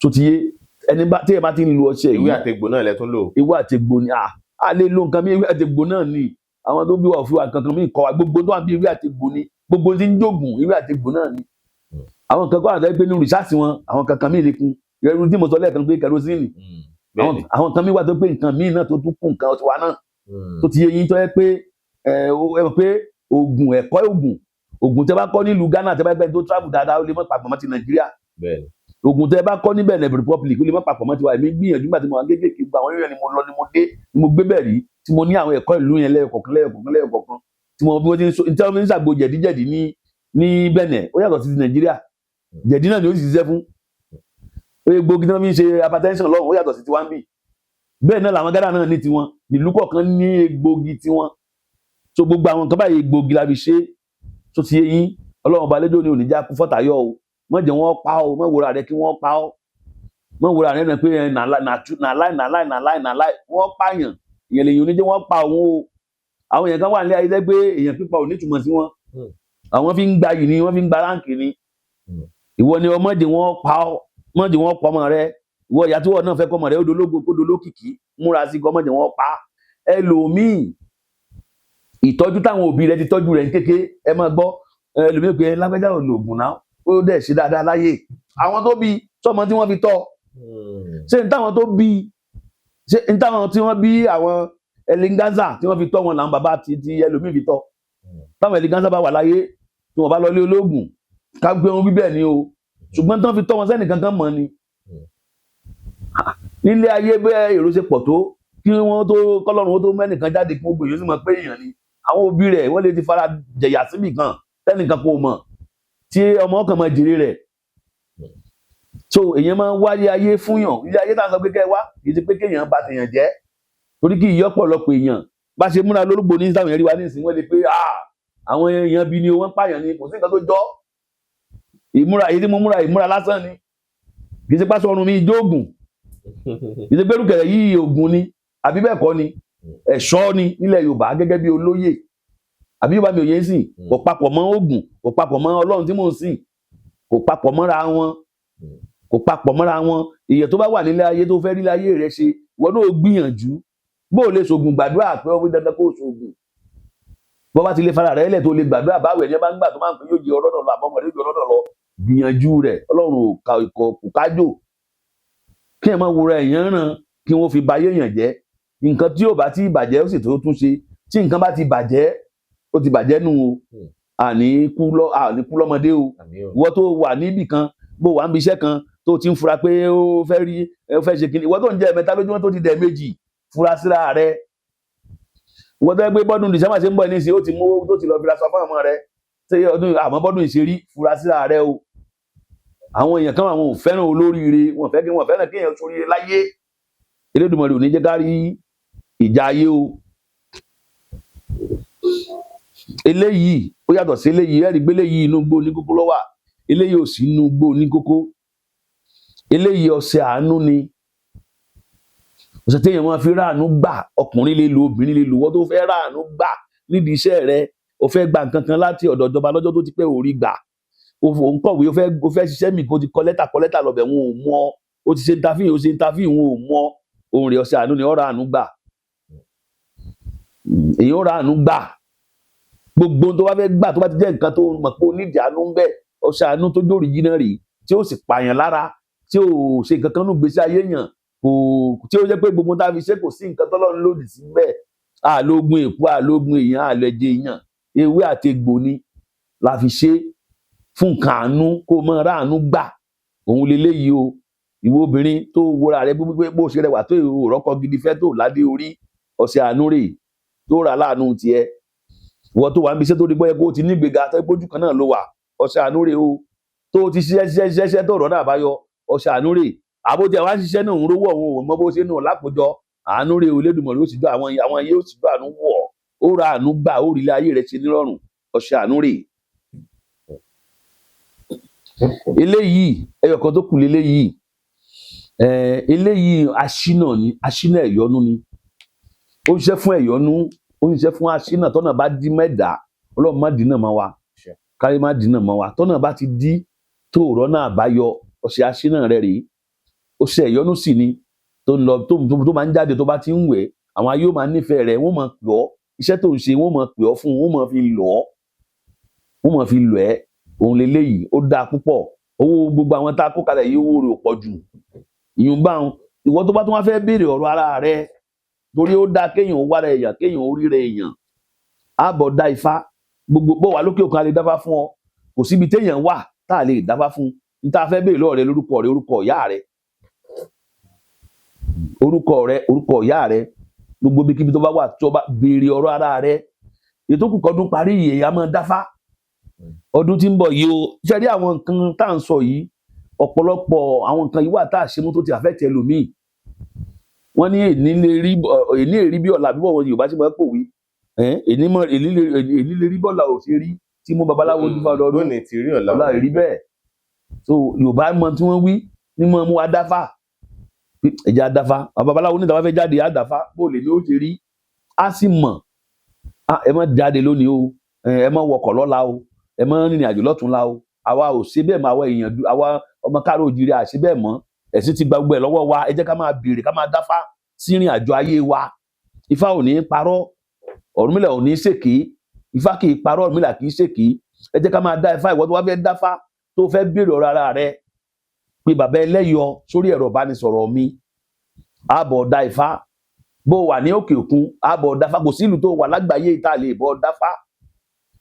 Tó ti yé ẹni bá téèyàn bá ti ń lo ọṣẹ Ewé yìí. Àtegbò náà lẹ tún lò. Ewé àtegbò ni. A lè lo nǹkan bí ewé àtegbò náà ni. Àwọn tó bí wa òfin wa nǹkan kan mí kọ́ wa, gbogbo tó wà bí ewé àtegbò ni, gbogbo tí ń jògùn ewé àtegbò náà ni. Àwọn nǹkan kan àti pé nínú rìsáàsì wọn, àwọn kankan míì lè kún ẹrú tí mo sọ lẹ́ẹ̀kan pé kerosene. Àwọn kan míì wà tó pé nǹkan míì náà tó tún kún nǹkan tiwa náà. Tó ti yé yín, tó yẹ pé ẹ mọ̀ pé oògùn, ẹ̀kọ́ oògùn tẹ́ bá kọ́ nílùú Ghana, tẹ́ bá gbẹ́ tó travel dáadáa, ó lè mọ́ papọ̀ mọ́ ti Nàìjíríà. Oògùn tẹ́ bá kọ́ ní Benin Republic, ó lè mọ́ papọ̀ mọ́ tiwa. Èmi gbìyànjú nígbà tí mo wà kéékèèké, gba àwọn èèyàn ni mo lọ ni mo dé ni mo gbé bẹ̀ rí, tí mo ní àwọn ẹ̀kọ́ ìlú yẹn lẹ́yọkọ̀ọ̀kan lẹ́yọkọ̀ọ̀kan lẹ́yọkọ̀ọ̀kan, tí mo bí wọ́n ti ń so tí wọ́n fi ń ṣàgbo jẹ̀díjẹ̀dí ní Benin, ó yàtọ̀ sí ti Nàìjíríà. Jẹ̀dí náà ni ó sì ṣiṣẹ́ fún egbògi tí wọ́n fi ń ṣe hypertension lọ́hùn, ó yàtọ̀ sí tiwa ń bì. Bẹ́ẹ̀ náà làwọn Ghana náà ní tiwọn, nílùú kọ̀ọ̀kan ní egbògi tiwọn. So gbogbo àwọn nǹkan báyìí, egbògi la fi ṣe. Tó ti yé yín, Ọlọ́run ọba lẹ́jọ́ ní òní já kú fọ́tàyọ̀ o. Mọ̀ jẹ́ wọ́n pa ọ́, mọ̀ wòrà rẹ kí wọ́n pa ọ́, mọ̀ wòrà rẹ náà pé ẹ nàláì nàláì nàláì nàláì wọ́n pààyàn, ìyẹn lèyìn oníjẹ́ wọ́n pa òun o. Àwọn èèyàn kan wà nílé ayé tẹ́ pé èèyàn pípa ò nítumọ̀ sí wọn. Àwọn fi ń gba yìí ni, wọ́n fi ń gba rank ni. Ìwọ ni ọmọdé wọ́n pa ọ́, mọ̀jẹ̀ wọ́n pa ọmọ rẹ. Ìwọ ìyá tí wọ́n náà fẹ́ kọ́ ọmọ rẹ ó dológo, kó dolókìkí, múra sí kọ́, mọ̀jẹ̀ wọ́n pa ẹlòmíì. Ìtọ́jú táwọn òbí rẹ ti tọ́jú rẹ̀ ní kékeré, ẹ máa gbọ́ ẹlòmíì pé lágbájá ò lògùn náà, ó dẹ̀ ṣe dáadáa láyé. Àwọn tó bí sọmọ tí wọ́n fi tọ́, ṣé n táwọn tó bí, ṣé n táwọn tí wọ́n bí àwọn Elingaza tí wọ́n fi tọ́ wọn làwọn bàbá ti ẹlòmíì fi tọ́? Táwọn Elingaza bá wà láyé, tí wọ́n bá lọ lé ológun ká gbé wọn wí bẹ́ẹ̀ ni o, ṣùgbọ́n tí wọ́n fi tọ́ wọn sẹ́nì kankan mọ́ ni nílé ayé bẹ́ẹ̀. Èrò ṣe pọ̀ tó, kí wọ́n tó kọ́lọ́run ó tó mẹ́nìkan jáde kí gbogbo èèyàn sì mọ̀ pé èèyàn ni, àwọn òbí rẹ̀ wọ́n lè ti fara jẹ̀yà síbì kan tẹ́nìkan kò mọ̀, tí ọmọ kan máa jèrè rẹ̀. So èèyàn máa ń wáyé ayé fúnyàn. Ilé ayé tá à ń sọ pé kẹ́ ẹ wá, kì í ṣe pé kéèyàn bà tèèyàn jẹ́, torí kí ìyọ́pọ̀lọpọ̀ èèyàn bá ṣe múra lórúkọ ní sáwọn èèyàn rí wa ní ìsìn, wọ́n lè pé ah, àwọn èèyàn bí ni wọ́n pààyàn ni. Kò sí nǹkan tó jọ ìmúra èyí tí mo múra, ìmúra lásán ni. Kì í ṣe pásọ ọrùn mi ijó ògùn, kì í ṣe pẹ́rùkẹ̀rẹ̀ yìí ògùn ni, àbí bẹ́ẹ̀ kọ́ ni, ẹ̀ṣọ́ ni nílẹ̀ Yorùbá gẹ́gẹ́ bí olóyè, àbí Yorùbá mi ò yé sìn. Kò papọ̀ mọ́ ògùn, kò papọ̀ mọ́ Ọlọ́run tí mò ń sìn, kò papọ̀ mọ́ra wọn, kò papọ̀ mọ́ra wọn. Èèyàn tó bá wà nílé ayé tó fẹ́ rí láyé rẹ̀ ṣe, ìwọ náà ó gbìyànjú. Bó o lè ṣoògùn, gbàdúrà pé ó wí dandan kó o ṣoògùn. Bó bá ti lè fara rẹ̀ lẹ̀ tó lè gbàdúrà, báwo ẹni bá ń gbà tó máa ń pè yóò jẹ ọlọ́dọ̀ lọ, àbọ̀mọ̀ yóò jẹ ọlọ́dọ̀ lọ, gbìyànjú rẹ̀. Ọlọ́run ò ka ikọ̀ kò kájò kí ẹ máa wúra èèyàn ràn kí wọ́n fi ba ayé èèyàn jẹ́. Nǹkan tí yóò bá ti bàjẹ́, ó sì tó tún ṣe. Tí nǹkan bá ti bàjẹ́, ó ti bàjẹ́ nù o. Àní kú lọ́mọdé o. Àmín o. Ìwọ tó wà níbì kan, bó wà níbi iṣẹ́ kan tó ti ń fura pé ó fẹ́ rí, ó fẹ́ ṣe kíni, ìwọ tó ń jẹ ẹ̀mẹ́ta lójúmọ́ tó ti dẹ̀ méjì, fura síra rẹ. Ìwọ tó yẹ pé bọ́dún December ṣe ń bọ̀ nísìnyí, ó ti mú owó tó ti lọ fi raṣọ fún ọmọ rẹ ṣé ọdún, àmọ́ bọ́dún ìṣerí, fura síra rẹ o. Àwọn èèyàn kan, àwọn ò fẹ́ràn olóríire, wọn fẹ́ kí wọn fẹ́ràn kéèyàn ṣoríire láyé. Elédùmarè ò ní jẹ́ ká rí ìjà ayé o. Eléyìí ó yàtọ̀ sí eléyìí. Ẹ̀rí gbélé yìí, inú gbó ní kókó ló wà. Eléyìí ò sí inú gbó ní kókó. Eléyìí, ọṣẹ àánú ni, ọṣẹ téèyàn máa fi ráàánú gbà. Ọkùnrin lè lo, obìnrin lè lò. Wọ́n tó fẹ́ ráàánú gbà nídìí iṣẹ́ rẹ, o fẹ́ gba nǹkan kan láti ọ̀dọ̀ ìjọba lọ́jọ́ tó ti pẹ́, ò rí gbà, o ò ń kọ̀wé, o fẹ́ ṣiṣẹ́ mi, kó ti kọ lẹ́tà, kọ lẹ́tà lọ́bẹ̀, wọn ò mú ọ. O ti ṣe interview, o ṣe interview, wọn ò mú ọ. Ohun rẹ̀, ọṣẹ àánú ni, ó ráàánú gbà. Èyí ó ráàánú gbà. Gbogbo ohun tó bá fẹ́ gbà, tó bá ti jẹ́ nǹkan tó mọ̀ pé o nídìí àánú ń bẹ, ọṣẹ àánú tó jó original rèé, tí ó sì pààyàn lára, tí ò ṣe nǹkan kan nù gbèsè ayé yàn kò, tí ó jẹ́ pé gbogbo tá a fi ṣe, kò sí nǹkan tọ́lọ́run lòdì sí bẹ́ẹ̀. Àlógún èkó, àlógún èèyàn, àlẹ́jẹ̀ èèyàn, ewé àti egbò ni la fi ṣe fún nǹkan àánú, kó o mọ ráàánú gbà. Òun leléyìí o. Ìwọ obìnrin tó wọra rẹ gbogbo bó ṣe rẹwà tó, ìrọ́kọ gidi fẹ́ tó ládé orí, ọṣẹ àánú rèé tó rà láàánú tiẹ̀. Ìwọ tó wà níbi iṣẹ́ tó rí bọ́yẹ kó o ti ní ìgbéga tó gbójú kan náà ló wà, ọṣẹ àánú rèé o. Tó o ti ṣiṣẹ́ ṣiṣẹ́ ṣiṣẹ́ ṣiṣẹ́ tó rọ́nà àbáyọ, ọṣẹ àánú rèé. Àbótí àwọn aṣiṣẹ́ náà ń rówó ọ̀hún, ò mọ bó ṣe náà lápòjọ, àánú rèé o. Elédùmarè ó sì jọ àwọn yóò sì jọ àánú wọ̀ ó, ra àánú gbà, ó rí ilé ayé rẹ̀ ṣe nírọ̀rùn. Ọṣẹ àánú rèé. Eléyìí, ẹyọ kan tó kù léléyìí. Eléyìí aṣínà ni, aṣínà ẹ̀yọ́nú ni. Ó ń ṣiṣẹ́ fún ẹ̀yọ́nú, ó ń ṣiṣẹ́ fún aṣínà. Tọ́nà bá dí mẹ́dà, Ọlọ́run má dínà mọ́ wa, káyé má dínà mọ́ wa. Tọ́nà bá ti dí tó rọ́nà àbáyọ, ọṣẹ aṣínà rẹ̀ rèé. Ọṣẹ ẹ̀yọ́nú sì ni, tó ń lọ tó máa ń jáde, tó bá ti ń wẹ̀, àwọn ayé ó máa nífẹ̀ẹ́ rẹ̀, wọ́n máa pè ọ́. Iṣẹ́ tó ń ṣe, wọ́n máa pè ọ́ fún, wọ́n máa fi lọ̀ ọ́, wọ́n máa fi lọ̀ ẹ́. Òun leléyìí, ó dáa púpọ̀. Owó gbogbo àwọn tá a kó kalẹ̀ yìí, owó rẹ̀ ò pọ̀ jù. Ìyún bá wọn. Ìwọ tó bá tún wá fẹ́ béèrè ọ̀rọ̀ ara rẹ, torí ó dáa kéèyàn ó wára èèyàn, kéèyàn ó ríra èèyàn, àbọ̀ dá ifá. Gbogbo bó wà lókè òkun, a lè dáfá fún ọ. Kò síbi téèyàn wà tá a lè dáfá fún. N tá a fẹ́ béèrè lọ́wọ́ rẹ, lórúkọ rẹ, orúkọ ìyá rẹ, orúkọ rẹ, orúkọ ìyá rẹ, gbogbo ibikíbi tó bá wà, tó bá béèrè ọ̀rọ̀ ara rẹ. Ètò kù kọ́dún parí yìí, èèyàn máa dáfá ọdún tí ń bọ̀ yìí o. Ṣe rí àwọn nǹkan tá à ń sọ yìí, ọ̀pọ̀lọpọ̀ àwọn nǹkan yìí wà tá a ṣe mú tó ti àfẹ́tẹ̀ ẹlòmíì. Wọ́n ní èní lè rí, èní èrí bí ọ̀la, bí wọ́n Yorùbá ṣe máa ń pòwe, èní mọ èní lè rí bọ́lá ò ṣe rí tí mú babaláwo dífá ọdọọdún. Lónìí ti rí, ọ̀la ọ̀la rí bẹ́ẹ̀. So Yorùbá mọ tí wọ́n wí ní mọ́ mú wa dáfá, ẹ̀jẹ̀ adáfá. Àwọn babaláwo níta bá fẹ́ jáde, àdáfá bó lè ní ó ṣe rí, á sì mọ̀. Ẹ má jáde lónìí o, ẹ má wọkọ̀ lọ́la o, ẹ má rìnrìn àjò lọ́túnla o. Àwa ò ṣe bẹ́ẹ̀ mọ́. Àwa èèyàn, àwa ọmọ káàró òjìrì, àṣe bẹ́ẹ̀ mọ́. Ẹ̀sìn ti gba gbogbo ẹ̀ lọ́wọ́ wa. Ẹ jẹ́ ká máa béèrè, ká máa dáfá sí ìrìn àjò ayé wa. Ifá ò ní parọ́, Ọ̀rúnmìlà ò ní ṣèké. Ifá kì í parọ́, Ọ̀rúnmìlà kì í ṣèké. Ẹ jẹ́ ká máa dá ifá. Ìwọ tó wá fẹ́ dáfá, tó fẹ́ béèrè ọ̀rọ̀ ara rẹ, pé bàbá ẹlẹ́yọ sórí ẹ̀rọ ìbánisọ̀rọ̀ mi, àbọ̀ dá ifá. Bó wà ní òkè òkun, àbọ̀ dáfá. Kò sí ìlú tó wà lágbàáyé tá a lè bọ̀ dáfá.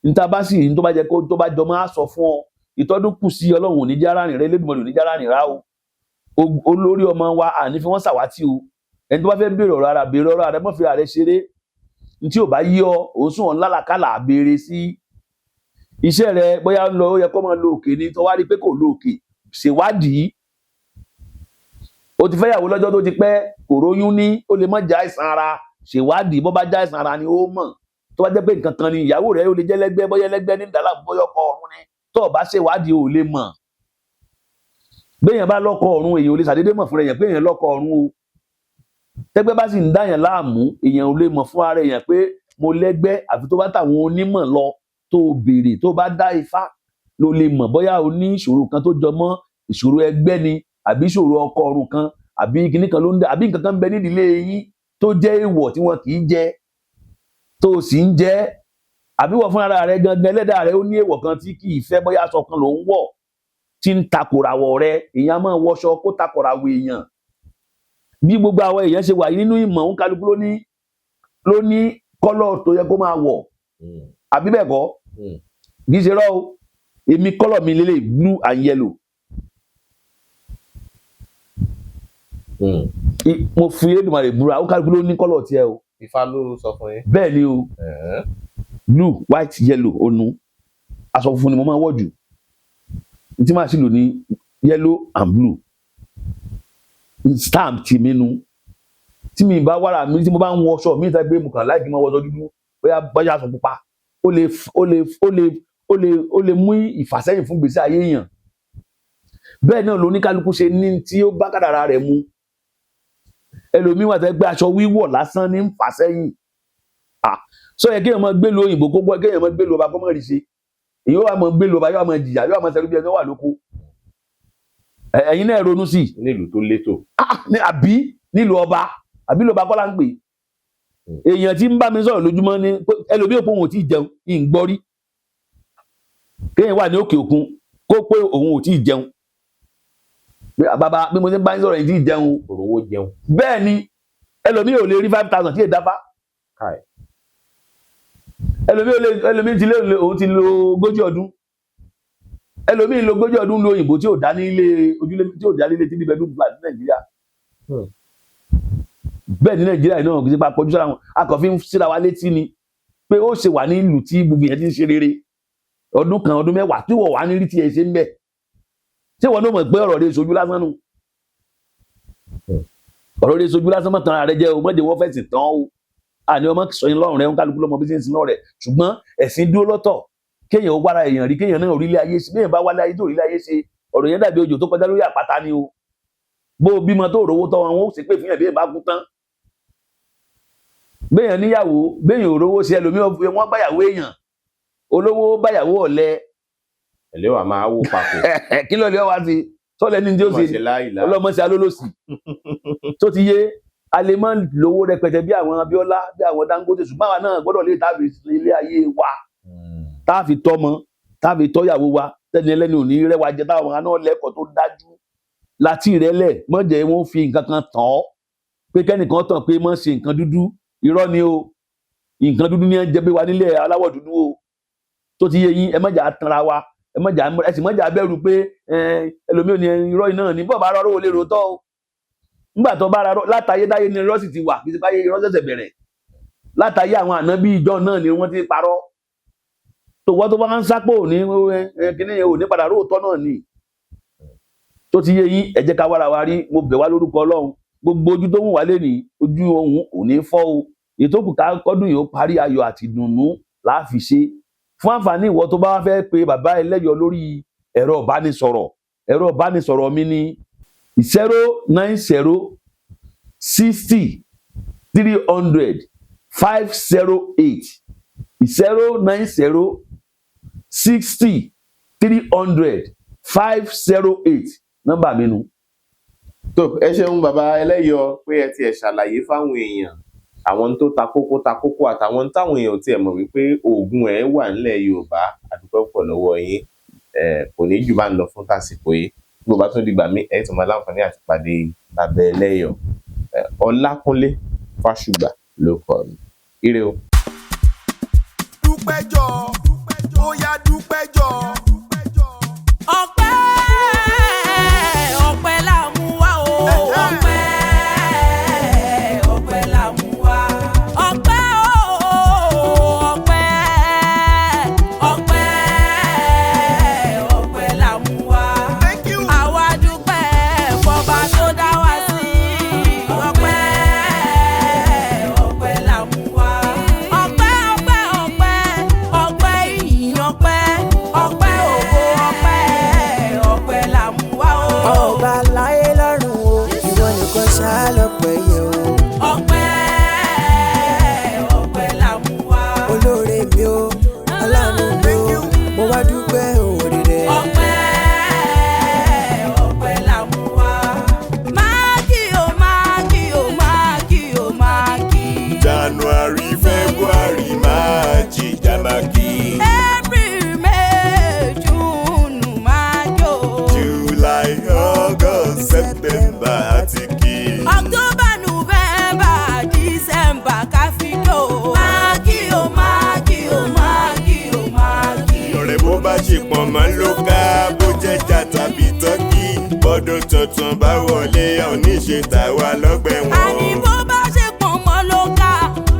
Níta bá sì ní tó bá jẹ kó tó bá jọ máa sọ fún ọ. Ìtọ́dún kù sí, Ọlọ́run ò ní jẹ́ arárìn rẹ, Elédùmarè ò ní jẹ́ arárìn rá o. Olórí ọmọ wa, àní fi wọ́n ṣàwátì o. Ẹni tó bá fẹ́ béèrè ọ̀rọ̀ ara, béèrè ọ̀rọ̀ ara, mọ́ fi ara rẹ ṣeré. Ní tí ò bá yí ọ, òun sùn ọ̀ ńlá, béèrè sí iṣẹ́ rẹ. Bóyá ń lọ, ó yẹ kó máa lo òkè ni, tó wá rí pé kò lo òkè, ṣèwádìí. O ti fẹ́yàwó lọ́jọ́ tó ti pẹ́, kò róyún ní, ó lè má jẹ́ àìsàn ara. Ṣèwádìí. Bó bá jẹ́ àìsàn ara ni, ó mọ̀. Tó bá jẹ́ pé nǹkan kan ni ìyàwó rẹ̀, ó lè jẹ́ lẹ́gbẹ́, bóyá lẹ́gbẹ́ ní dàlá, bóyá ọkọ ọ̀run ni. Tó o bá ṣèwádìí, ò lè mọ̀. Béèyàn bá lọ́kọ ọ̀run, èèyàn ò lè ṣàdédé mọ̀ fúnra èèyàn pé èèyàn lọ́kọ ọ̀run o. Tẹ́gbẹ́ bá sì ń dáyàn láàmú, èèyàn ò lè mọ̀ fún ara èèyàn pé mo lẹ́gbẹ́, àfi tó bá tàwọn onímọ̀ lọ, tó o béèrè, tó o bá dá ifá ló lè mọ̀ bóyá o ní ìṣòro kan tó jọ mọ́ ìṣòro ẹgbẹ́ ni, àbí ìṣòro ọkọ ọ̀run kan, àbí kinní kan ló ń dá, àbí nǹkan kan ń bẹ nídìílé yín. tó jẹ́ èèwọ̀ tí wọn kì í jẹ tó o sì ń jẹ, àbí wọ́n fúnra rẹ gangan ẹlẹ́dàá rẹ ó ní èèwọ̀ kan tí kì í fẹ́, bóyá aṣọ kan ló ń wọ̀ tí ń takòràwọ̀ rẹ. Èèyàn máa wọṣọ kó takòràwọ̀ èèyàn. Bí gbogbo àwọn èèyàn ṣe wà yìí nínú ìmọ̀, òun kálukú ló ní colour tó yẹ kó máa wọ̀, àbí bẹ́ẹ̀ kọ́? Kì í ṣe rọ́ o. Èmi, colour mi lélẹ̀, blue and yellow. Mo fi Elédùmarè búra, ó kálukú ló ní colour tiẹ̀ o. Ifá ló sọ fún yín? Bẹ́ẹ̀ ni o. Blue, white, yellow. Onu aṣọ funfun ni mo máa ń wọ̀ jù. Tí màá sì lò ní yellow and blue stamp ti mi nu. Tí mi bá wàrà mi, tí mo bá ń wọṣọ mi ta gbé, mo kàn láì kí n máa wọṣọ dúdú, bóyá aṣọ pupa, ó lè mú ìfàsẹ́yìn fún gbèsè ayé èèyàn. Bẹ́ẹ̀ náà lóníkálukú ṣe ní tí ó bá kádàrá rẹ̀ mu. Ẹlòmíín wà tẹ́ gbé aṣọ wíwọ̀ lásán ní ń fà sẹ́yìn. Ah, sọ yẹ kéèyàn máa gbé lu òyìnbó kó gbọ́, kéèyàn máa gbé lu ọba kó má rí ṣe. Èyí ó wà máa gbé lu ọba, yóò máa jìyà, yóò máa ṣẹlú bí ẹni wà lóko. Ẹ̀yin náà ronú sí i. Nílùú tó létò. Ah, ní àbí nílùú ọba, àbí ló bá kọ́ là ń pè èèyàn tí ń bá mi sọ̀rọ̀ lójúmọ́ ní pé ẹlòmíì ò pé òun ò tí ì jẹun, ń gbọ́ rí kéèyàn wà ní òkè òkun kó pé òun ò tí ì jẹun, pé bàbá, bí mo ti ń bá yín sọ̀rọ̀ yìí, tí ì jẹun. Òrówó jẹun. Bẹ́ẹ̀ ni, ẹlòmíì ò lè rí 5,000 tí èdáfá. Káì. Ẹlòmíì ò lè, ẹlòmíì ti lé, òun ti lo 40 ọdún, ẹlòmíì lo 40 ọdún lo òyìnbó tí ò dá nílé ojúlé, tí ò dá nílé tí níbẹ̀ dùn flat ní Nàìjíríà. Bẹ́ẹ̀ ní Nàìjíríà yìí náà, kì í ṣe pé akọjú sára wọn, a kàn fi ń síra wa létí ni pé ó ṣe wà ní ìlú tí gbogbo yẹn ti ń ṣe rere ọdún kan, ọdún 10 tí wọ́n wà ní rí tiẹ̀ ṣe ń bẹ̀. Ṣé wọn náà mọ̀ pé ọ̀rọ̀ rẹ̀ ṣojú lásán nù? Ọ̀rọ̀ rẹ̀ ṣojú lásán. Mọ̀ tán ara rẹ̀ jẹ́ o, mọ̀jẹ̀ wọ́n fẹ̀sìn tán o. Àní ọmọ sọyìn lọ́rùn rẹ̀ ń kálukú lọ́mọ bí ṣe ń sin lọ́rẹ̀, ṣùgbọ́n ẹ̀sìn dúró lọ́tọ̀. Kéèyàn ó wára èèyàn rí, kéèyàn náà orílẹ̀ ayé ṣe. Béèyàn bá wálé ayé tó orílẹ̀ ayé ṣe, ọ̀rọ̀ yẹn dàbí òjò tó kọjá lórí àpáta ni o. Bó o bímọ tó rówó tọ́ wọn, ó sì pé fún yàn. Béèyàn bá kú tán, béèyàn níyàwó, béèyàn ò rówó ṣe, ẹlòmíràn wọ́n báyàwó èèyàn olówó, báyàwó ọ̀lẹ. Ẹ̀lẹ́ wà máa wó papọ̀. Kí ló lè wá sí sọ́lẹ̀ ní tí ó Má ṣe? ṣe láìlá. Ọlọ́mọṣẹ́ alólòsì tó ti yé a lè máa lówó rẹpẹtẹ bí àwọn Abíọ́lá, bí àwọn Dangote, ṣùgbọ́n àwa náà gbọ́dọ̀ lè tàbí ilé ayé wa, tá a fi tọ́mọ, tá a fi tọ́yàwó wa, tẹ́ni ẹlẹ́ni ò ní rẹ́wà jẹ, táwọn náà lẹ́kọ̀ọ́ tó dájú láti ìrẹ́lẹ̀. Mọ̀jẹ̀ wọn fi nǹkan kan tàn ọ́ pé kẹ́nìkan tàn pé mọ̀ ṣe nǹkan dúdú, irọ́ ni o. Nǹkan dúdú ní ẹ ń jẹ bí wa nílẹ̀ aláwọ̀ dúdú o. Tó ti yé yín, ẹ mọ̀jà tanra wa, ẹ mọ̀jà, ẹ sì mọ̀jà bẹ̀rù pé ẹlòmíì ò ní irọ́ iná ní bọ́ọ̀ bá rọrùn ò lè rò tọ́ o. Nígbà tó bá rárọ látayé dáyé ni irọ́ sì ti wà, kì í ṣe báyé irọ́ ṣẹ̀ṣẹ̀ bẹ̀rẹ̀. Látayé àwọn ànábì ìjọ náà ni wọ́n ti parọ́. Tó wọ́n tó bá ń sápò ní kíní yẹn ò ní padà róòtọ́ náà ni. Tó ti yé yín, ẹ jẹ́ ká wára wa rí. Mo bẹ̀ wá lórúkọ Ọlọ́run, gbogbo ojú tó ń wà lẹ́nìí, ojú ohun ò ní fọ́ o. Ètò kù ká kọ́dún yìí ó parí, ayọ̀ àti ìdùnnú la fi ṣe. Fún àǹfààní ìwọ tó bá wá fẹ́ pe bàbá ẹlẹ́yọ̀ lórí ẹ̀rọ ìbánisọ̀rọ̀, ẹ̀rọ ìbánisọ̀rọ̀ mi ní 09060300508, 09060300508, nọ́mbà mi nu. Tó, ẹ ṣeun bàbá ẹlẹ́yọ̀, pé ẹ tiẹ̀ ṣàlàyé fáwọn èèyàn àwọn tó ta kókó ta kókó àtàwọn táwọn èèyàn tiẹ̀ mọ̀ wípé oògùn ẹ̀ wà nílẹ̀ Yorùbá. Àdúpẹ́ púpọ̀ lọ́wọ́ yín. Ẹ kò ní jù bá ń lọ fún tàsìkò yìí. Bí o bá tún dìgbà mí, ẹ tún máa láǹfààní àti pàdé bàbá ẹlẹ́yọ̀. Ọlákúnlé Fásùgbà ló kọ mi. Ire o. Dúpẹ́jọ́, ó yá, dúpẹ́jọ́. Ọpẹ́, ọpẹ́ là mú wá o. Ọpẹ́, ọpẹ́ là mú wá. Ọpẹ́ o, ọpẹ́, ọpẹ́, ọpẹ́ là mú wá. Thank you. Àwa dúpẹ́ fọba tó dá wa sí. Ọpẹ́, ọpẹ́ là mú wá. Ọpẹ́, ọpẹ́, ọpẹ́, ọpẹ́, ìyìn, ọpẹ́, ọpẹ́. Pọ̀nmọ́ ló ká bó jẹ́jà tàbí tọ́kì. Bọ́dún tuntun bá wọlé, oníṣe tàwa lọ́gbẹ̀ wọn. Àní bó bá ṣe pọ̀n mọ́ ló ká,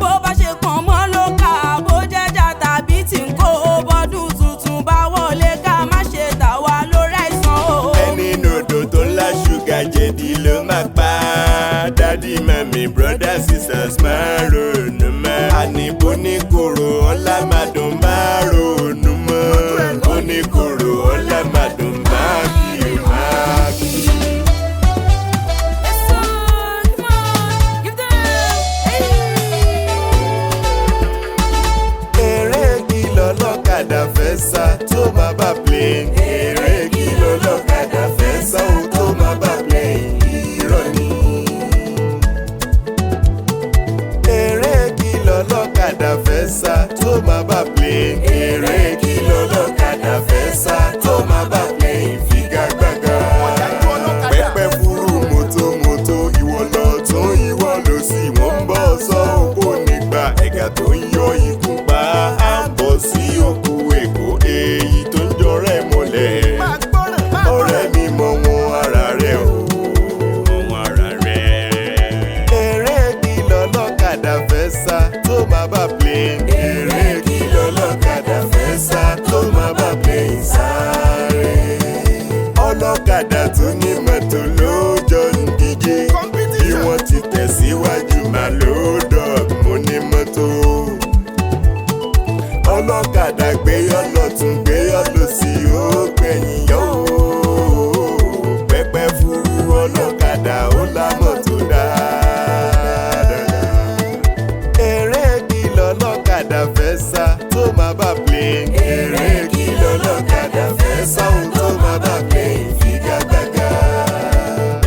bó bá ṣe pọ̀n mọ́ ló ká, bó jẹ́jà tàbí tí ń kó, bọ́dún tuntun bá wọlé ká má ṣe tà wá lórí àìsàn o. Ẹni nòdò tó ńlá ṣúgà jẹ̀dí ló máa pa á. Dádì, màmí, brother, sisters, máa ronú mọ́. Àní bó ní koro ọlá máa dùn, máa ronú mọ́. Bó ní koro ọlá máa dùn, máa kí o máa kí. Yes, sir. Come on, give them. Hey. Eré kìlọ̀ lọ́kadà fẹ́ sá tó máa bá plane. Eré kìlọ̀ lọ́kadà fẹ́ sá ó tó máa bá plane. Irọ́ ni. Eré kìlọ̀ lọ́kadà fẹ́ sá tó máa bá plane. Eré kìlọ̀ lọ́kadà fẹ́ sá tó máa bá plane. Figagbága. Ọ̀dájú ọlọ́kadà. Pẹ́pẹ́ fúru mọ́tòmọ́tò, ìwọ lọ tún ìwọ lọ sí, wọ́n ń bọ̀ sọ òkú nígbà ẹ̀gà tó ń yọ ikú pa á ń bọ̀ sí òkú Èkó èyí tó ń jọrẹ́ mọ́lẹ̀. Máa gbọ́ràn, máa gbọ́ràn. Ọ̀rẹ́ mi mọ wọn ara rẹ̀ o. Mọ wọn ara rẹ̀. Eré kìlọ̀ lọ́kadà fẹ́ sá tó máa bá plane. Eré kìlọ̀ lọ́kadà fẹ́ sá tó máa bá plane sáré. Ọlọ́kadà tó ní mọ́tò ló jọ ń díje. Bí Competition. wọ́n ti tẹ̀síwájú máa ló dọ̀ mo ní mọ́tò. Ọlọ́kadà gbé ọlọ́tún gbé ọlọ́sì ó gbẹ̀yìn yó. Pẹ́pẹ́ fúru ọlọ́kadà ó lámọ̀ tó dáadáa. Eré kìlọ̀ lọ́kadà fẹ́ sá tó máa bá plane. Eré kìlọ̀ lọ́kadà fẹ́ sá ó tó máa bá plane figagbága.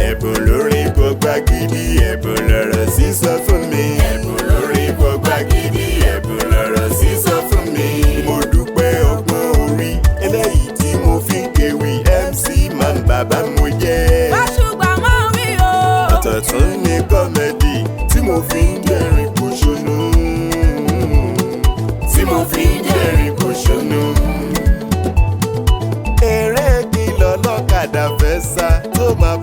Ẹ̀bùn lórí gbọgbá gidi, ẹ̀bùn lọ̀rọ̀ sísọ fún mi. Ẹ̀bùn lórí gbọgbá gidi, ẹ̀bùn lọ̀rọ̀ sísọ fún mi. Mo dúpẹ́ ọgbọ́n orí eléyìí tí mo fi ń kéwì MC Man bàbá mo jẹ́. Báṣubà máa wí o. Ọ̀tọ̀ tún ní kọ́mẹ́dì tí mo fi ń dẹ́rìn pòṣónú. Tí mo fi ń dẹ́rìn pòṣónú. Eré kìlọ̀ lọ́kadà fẹ́ sá tó máa